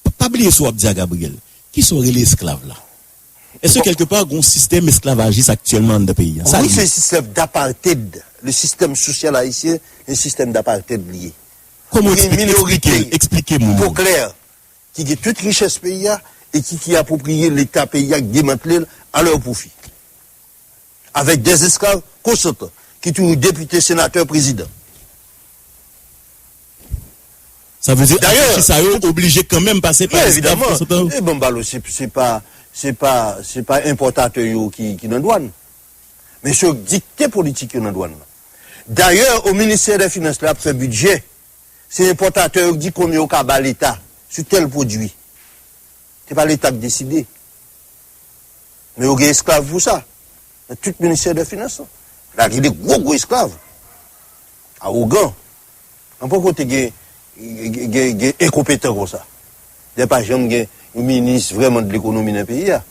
Pa, pa bliye sa w ap di a Gabriel. Kisa w rele esklav la? Èske kèlkepa gon sistèm esklavajis aktyèlman anndan peyi a? Sa Oui, li c'est un ye. Système d'apartheid. Le système social haïtien, un système d'apartheid li ye. Kòman w Gen eksplike, minorite eksplike, eksplike moun po yo? Klè, ki gen tout richès peyi a e ki, ki apwopriye Leta peyi a, ki demantle l a lè pwofi. Avèk des esclaves consentants, ki toujou depite, senatè, prezidan. Sa vle di Dayè, afichi sa yo oblije kanmenm pase pa Byen esklav evidaman, konsantan. E bon, balo, se se pa se pa se pa enpòtatè yo ki ki nan dwàn. Men se yo k dikte politik yo nan dwàn nan. Dayè, o ministè de finans la ap fè bidjè, se enpòtatè yo k di konbyen yo ka ba Leta sou tèl pwodui. Se pa Leta k deside. Men yo gen esklav pou sa. Nan tout ministè de finans la. La gen de gwo gwo esklav. Awogan. Anpoko te gen, gen, gen, gen enkonpetan konsa. Dè pa janm gen yon minis vrèman de lekonomi nan peyi a.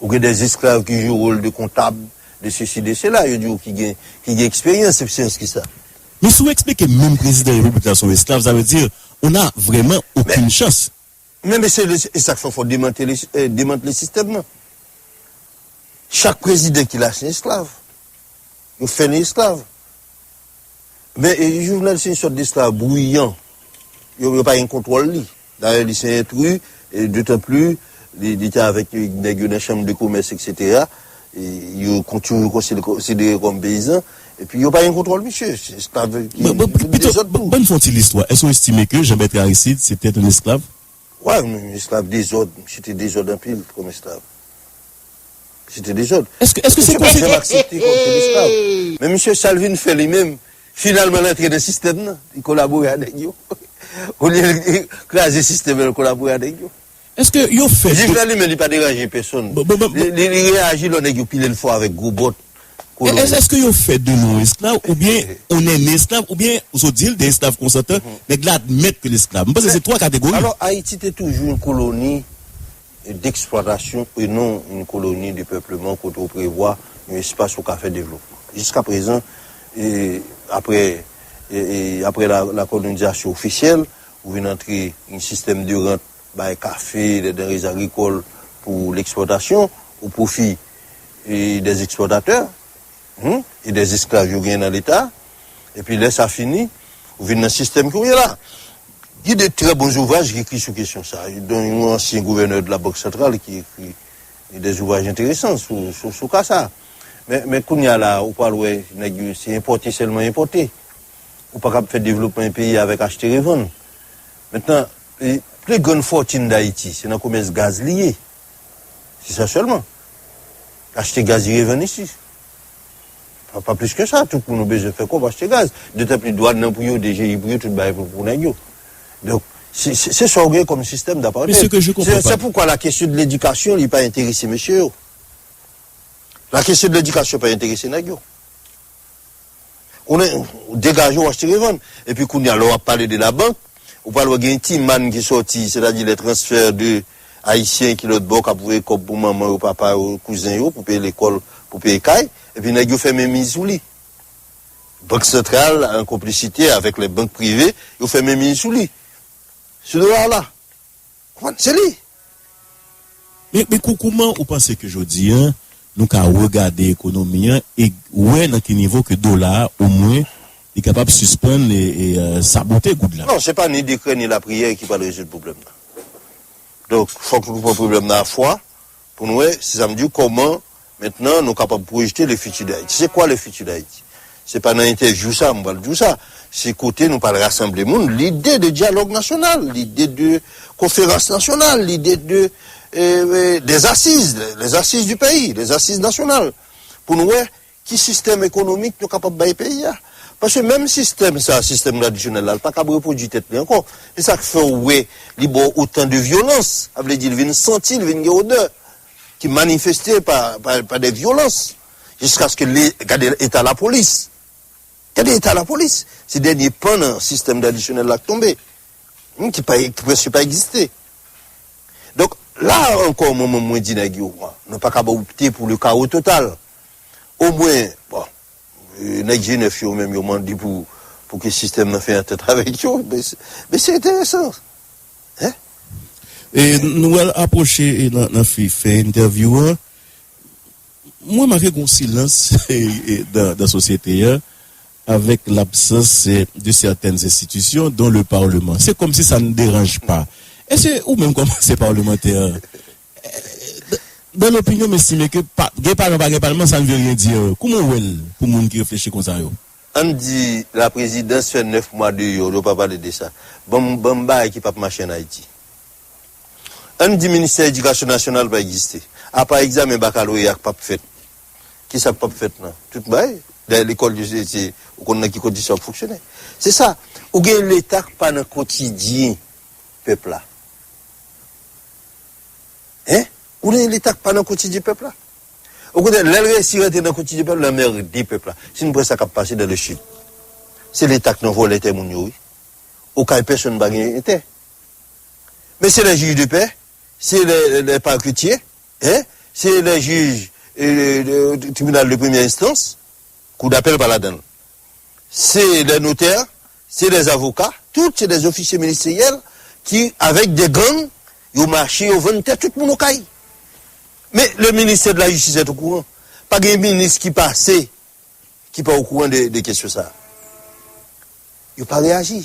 Ou gen de esklav ki jwe wòl de kontab, de sesi, de sela. Yo di w ki gen, ki gen eksperyans, eksperyans ki sa. Men si w eksplike menm prezidan repiblik la se yon esklav, sa vle di, on a vraiment aucune chance. Men mesye, e sa k fè fò demantle, eh, demantle sistèm nan. Chak prezidan ki la se esklav. Yo fè li esklav. Men e, Jovenel se yon sòt de esklav bwiyan. Yo, yo pa gen kontwòl li. Dayè, li se entri, e dotan pli, li, li te avèk nèg yo nan chanm de komès, et cetera. E yo kon- toujou konsidere kòm peyizan. Epi yo pa gen kontwòl misye. Se esklav ki Bon, bon, pito, dezòd tou. Ban n fè yon ti listwa. Èske w estime ke Jean Bertrand Aristide se te yon esklav? Wè, men esklav dezòd, misye te dezòd anpil kòm esklav. Misye te dezòd. Èske, èske se Misye pa konse- janm aksepte kòm se esklav. Men misye sa l vin fè li menm, finalman l antre nan sistèm nan, li kolabore a nèg yo. Olye l kraze sistèm nan, l kolabore a nèg yo. Èske yo fè Jis la li menm li pa deranje pèsonn. Bon, bon, bon, Li, li, li reyaji lò nèg yo pile l fò avèk gwo bòt. Koloni. Èske yo fè de nou esklav, oubyen on èn esklav, oubyen, ou sot di l, de esklav konsantan, nèg la admèt ke l esklav? M panse se twa kategori. Alò, Ayiti te toujou yon koloni d'exploitation et non une colonie de peuplement kote ou prevwa yon espas ou ka fè devlopman. Jiska prezan, e, apre, e, e, apre la, la kolonizasyon ofisyèl, ou vin antre yon sistèm de rant, bay kafe, des denrées agricoles pour l'exploitation, au profit, e, des exportateurs, hmm, e des esclaves yo genyen nan Leta. Epi lè sa fini, ou vin nan sistèm ke w ye la. Gen de trè bon zouvraj ki ekri sou kesyon sa. Gen yon ansyen gouvènè de la Banque Centrale ki ekri de zouvraj enteresan sou, sou, sou ka sa. Men, men kounye a la, ou pral wè, nèg yo, se enpòte sèlman enpòte. Ou pa kab fè devlopman yon peyi avèk achte revann. Mentnan, e, pli grann fòtin Dayiti, se nan komès gaz li ye. Se sa sèlman. Achte gaz li revann isi. Pa, pa plis ke sa, tout moun ou bezwen fè kòb achte gaz. Dotan pli dwàn nan pou yo, D G I pou yo, tout bagay pou, pou nèg yo. Donk, se, se, se sa w gen kòm sistèm d'apartheid. Se, se poukwa la kesyon de ledikasyon, li pa enterese mesye yo. La kesyon de ledikasyon pa enterese nèg yo. Ou degaje w achte revann. Epi kounye a, lè w ap pale de labank, ou pral wè gen ti mann ki sòti, sètadi les transferts de Ayisyen ki lòt bò k ap voye kòb pou manman yo, papa yo, kouzen yo, pou peye lekòl, pou peye kay, epi nèg yo fè menmiz sou li. Bank santral, an konplisite avèk les banques privées, yo fè menmiz sou li. Sou dola la. Konprann? Se li. Men, men kou-, kouman ou panse ke jodi a, nou ka regade ekonomi an e wè nan ki nivo ke dola a, omwen, li kapab sispann e, e, euh, sabote goud la? Non, se pa ni dekrè ni lapriyè ki pral rezoud pwoblèm nan. Donk, fòk nou pran pwoblèm nan a fwa pou nou wè, se sa m di w, kòman mentnan nou kapab pwojte le futur d'Haïti. Se kwa le futur d'Haïti? Se pa nan entèvyou sa m pral di w sa. Se kote nou pral rasanble moun, lide de dyalòg nasyonal, lide de konferans nasyonal, lide de, euh, euh, des assises, les assises du pays, les assises nationales, pou nou wè ki sistèm ekonomik nou kapab bay peyi a. Paske menm sistèm sa, sistèm tradisyonèl la, l pa kab repwodui tèt li ankò. Se sa k fè w wè li ba w otan de vyolans. Sa vle di, l vin santi, l vin gen odè ki manifeste pa, pa, pa de vyolans. Jiskaske li, gade eta lapolis. Gade eta lapolis. Se dènye pan nan sistèm tradisyonèl la k tonbe. Hmm, ki pa, ki prèske pa egziste. Donk, la ankò, mwen, mwen, mwen di nèg yo, nou pa kab opte pou le kawo total. Omwen, bon, e, nèg G nèf yo menm, yo mande pou, pou ke sistèm nan fè antant avèk yo. Men se, men se enteresan. Hein? E nou al apwoche, e, nan, nan fi-, fen entèvyou an. Mwen make gon silans e, e, dan, dan sosyete a avèk labsans e, de certaines institutions, dont le Parlement. C'est comme si ça ne dérange pas. Èske ou menm kòm ansyen palmantè, e, dan lopinyon m estime ke pa, gen palman, pa gen palman, ça ne veut rien dire. Kouman w wè l pou moun ki reflechi konsa yo? Ann di la prezidans fè nèf mwa deyò, yo pa pale de sa. Ban m, ban m bagay ki p ap mache ann Ayiti. Ann di ministè edikasyon nasyonal pa egziste. Apa egzamen bakaloreya k p ap fèt. Kisa k p ap fèt nan? Tout bagay. Dayè lekòl yo se, se, ou konn nan ki kondisyon y ap fonksyone. Se sa. Ou gen leta k pa nan kotidyen pèp la. Hein? Ou gen leta k pa nan kotidyen pèp la. Okontrè, lè l reyisi rantre nan kotidyen pèp la, l anmède pèp la. Si n pran sa k ap pase dans le sud, se leta k nan vòlè tè moun yo, wi. Okay pèsonn pa gen tè. Men se les juges de paix, se les, les parquetiers, hein, se les juges, euh, de, de tribunal de première instance, kou dapèl pa ladan l. Se les notaires, se les avocats, tout se des officiers ministériels ki, avèk de gang, yo mache, yo vann tè tout moun okay. Men le ministère de la justice est au courant. Pa gen minis ki pase ki pa okouran de, de kesyon sa a. Yo pa reyaji.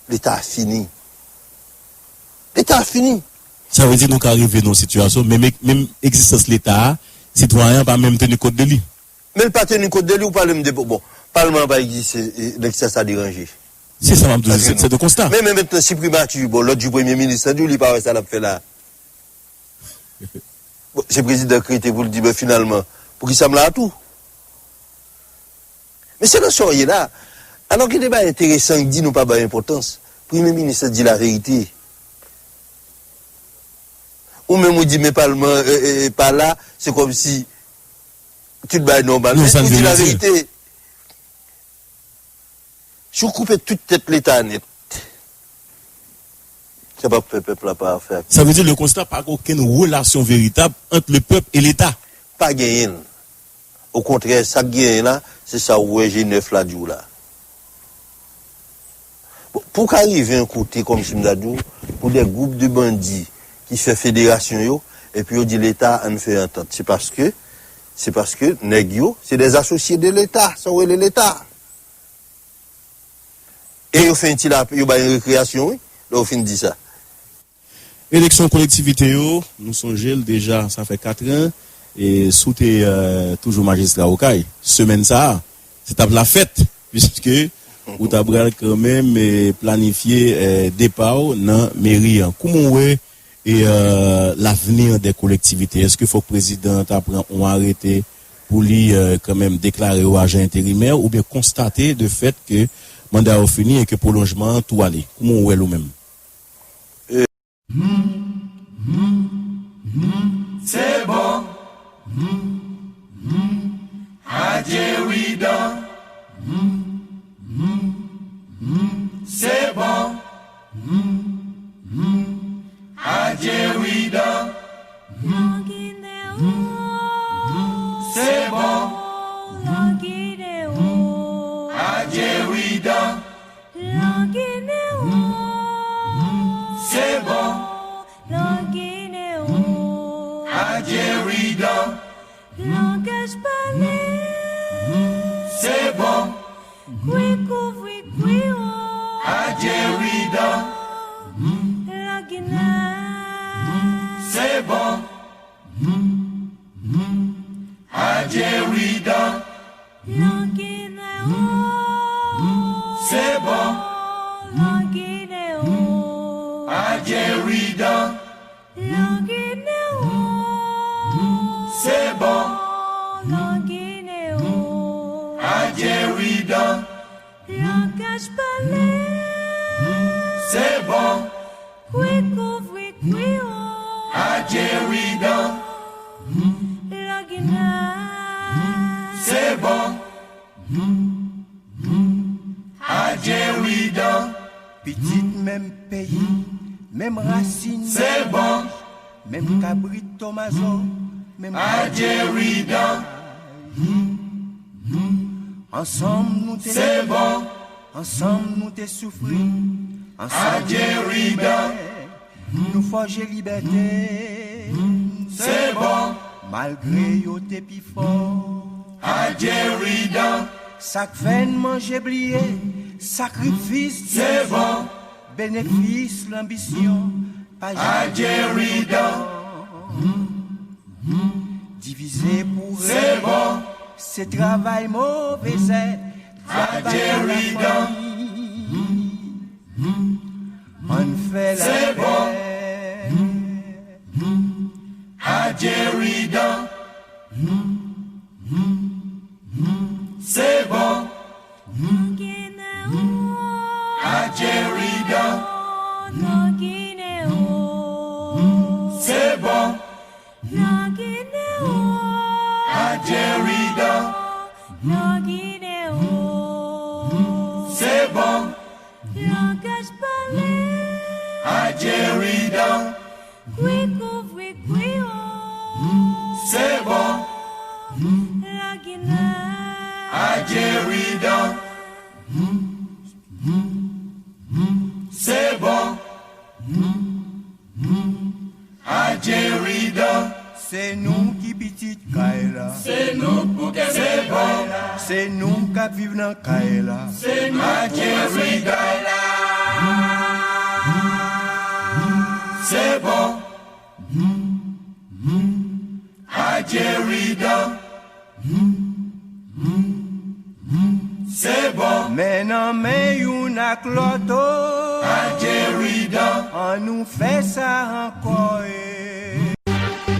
Leta a fini. Leta a fini. Sa vle di nou ka rive nan yon sitiyasyon, menm, menm egzistans Leta a, sitwayen an pa menm teni kont de li. Men l pa teni kont de li, ou pale m de, bon, palman an pa egziste, e, nèg sa, sa deranje. Se sa m ap di w, se, se de konsta. Men, men mentnan, si primati, bon, lòt jou premye minis lan di w li pa wè sa l ap fè la. Bon, se prezidan k rete pou l di, ben, finalman, poukisa m la a tou? Men se nan sa w ye la. Alò gen de bagay enteresan k di nou pa bay enpòtans. Premye minis lan di laverite. Ou menm ou di, men palman, e, e, e, pa la, se kòmsi Tout bagay nòmal. Men pou di laverite, si w koupe tout tèt Leta nèt, sa p ap fè pèp la pa fè ak. Sa vle di, le constat, pa gen okenn relasyon veritab ant le pèp e Leta. Pa genyen l. Okontrè, sa k genyen la, se sa w wè G nèf la di w la. Bon, pou w ka rive yon kote, kòmsi m ta di w, pou de gwoup de bandi ki fè federasyon yo, epi yo di Leta, ann fè antant. Se paske, se paske nèg yo, se de asosye de Leta, sa w rele Leta. E yo fè yon ti lapè, yo bay yon rekreyasyon, wi, lè yo fin di sa. Eleksyon kolektivite yo, nou sonje l deja, sa fè katran, e si w te, eh, toujou majistra Okay, semèn sa a, se t ap la fèt, piske ou ta pral kanmenm, eh, planifye, eh, depa w nan meri an. Kouman w wè, eh, eh, l'avenir des collectivités? Èske fòk prezidan an ta pran yon arete pou li, eh, kanmenm deklare yo ajan enterimè oubyen konstate de fèt ke manda yo fini e ke pwolonjman an tou ale? Kouman w wè l ou menm? Hmm, hmm, hmm, se bon. Hmm, hmm, adye wi dan. Hmm, hmm, hmm, se bon. Hmm, hmm, adye wi dan. Hmm, hmm, hmm, se bon. Hmm, hmm, adye wi dan. Lan Ginen, se bon. Lan Ginen, adye wi dan. Langaj pale, se bon. Kwi kouvri kwi, adye wi dan. Lan Ginen, se bon. Adye wi dan. Lan Ginen, se bon. Lan Ginen, adye wi dan. Lan Ginen, se bon. Lan Ginen, adye wi dan. Langaj pale, se bon. Kwi kouvri kwi, adye wi dan. Lan Ginen, se bon. Adye wi dan. Pitit menm peyi, menm rasin, se bon. Menm kabrit tomazo, menm adye wi dan. Ansanm nou te, se bon. Ansanm nou te soufri. Ansanm, adye wi dan. Nou fòje libète, se bon. Malgre yo te pi fò, adye wi dan. Sa k fè n manje bliye sakrifis, se bon. Benefis lanbisyon, pa adye wi dan. Divize pou reye, se travay move zèb. Adye wi dan. Ann fè lapè, se bon. Adye wi dan. Se bon. Adye wi dan. Se bon. Adye wi dan. Se bon. Langaj pale, adye wi dan. Kwi kouvri kwi, se bon. Lan Ginen, adye wi dan. Se bon. Adye wi dan. Se nou ki pitit kay la. Se nou pou kenbe kay la. Se nou k ap viv nan kay la. Se nou pou kenbe kay la. Se bon. Adye wi dan. Se bon. Men nan men youn ak lòt, o. Adye wi dan. An nou fè sa ankò, e.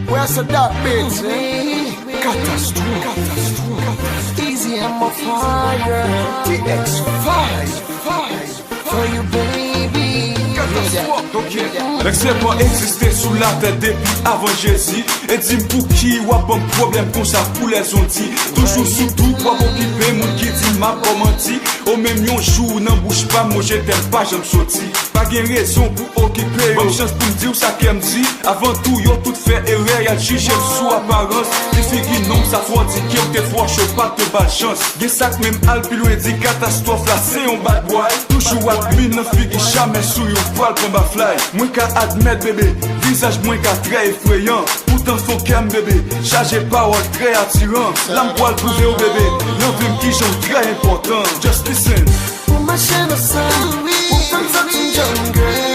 Where's the dark beats, eh? Catastrophe. Easy, I'm a fire. T X five. For you, baby. Catastrophe. Ok. Nèg sèpan egziste sou latè depi avan Jezi. E di m pouki w ap ban m pwoblèm konsa pou lèzondi. Toujou sou dout w ap okipe moun ki di m ap ba w manti. O menm yon jou nan bouch pa m mo je t'aime pa janm soti. Pa gen rezon pou okipe yo. Ban m chans pou m di w sa kè m di. Avan tou yo tout fè erè y al jije m sou aparans. Li figi nonm sa twò di ke w te twò cho pa t te ba l chans. Gen sa k menm al pi lwen di katastwòf la se yon bad boy. Toujou ak min nan figi jamè sou yon pral pran baflay. Mwen ka admèt bebe, vizaj mwen ka trè efreyan. Poutan fon kè m bebe, chaje pawòl trè atiran. La m pral pwouve w bebe, nan vi m kijan w trè enpòtan. Just listen. Ou mache nan san, ou fè m santi m jèn girl.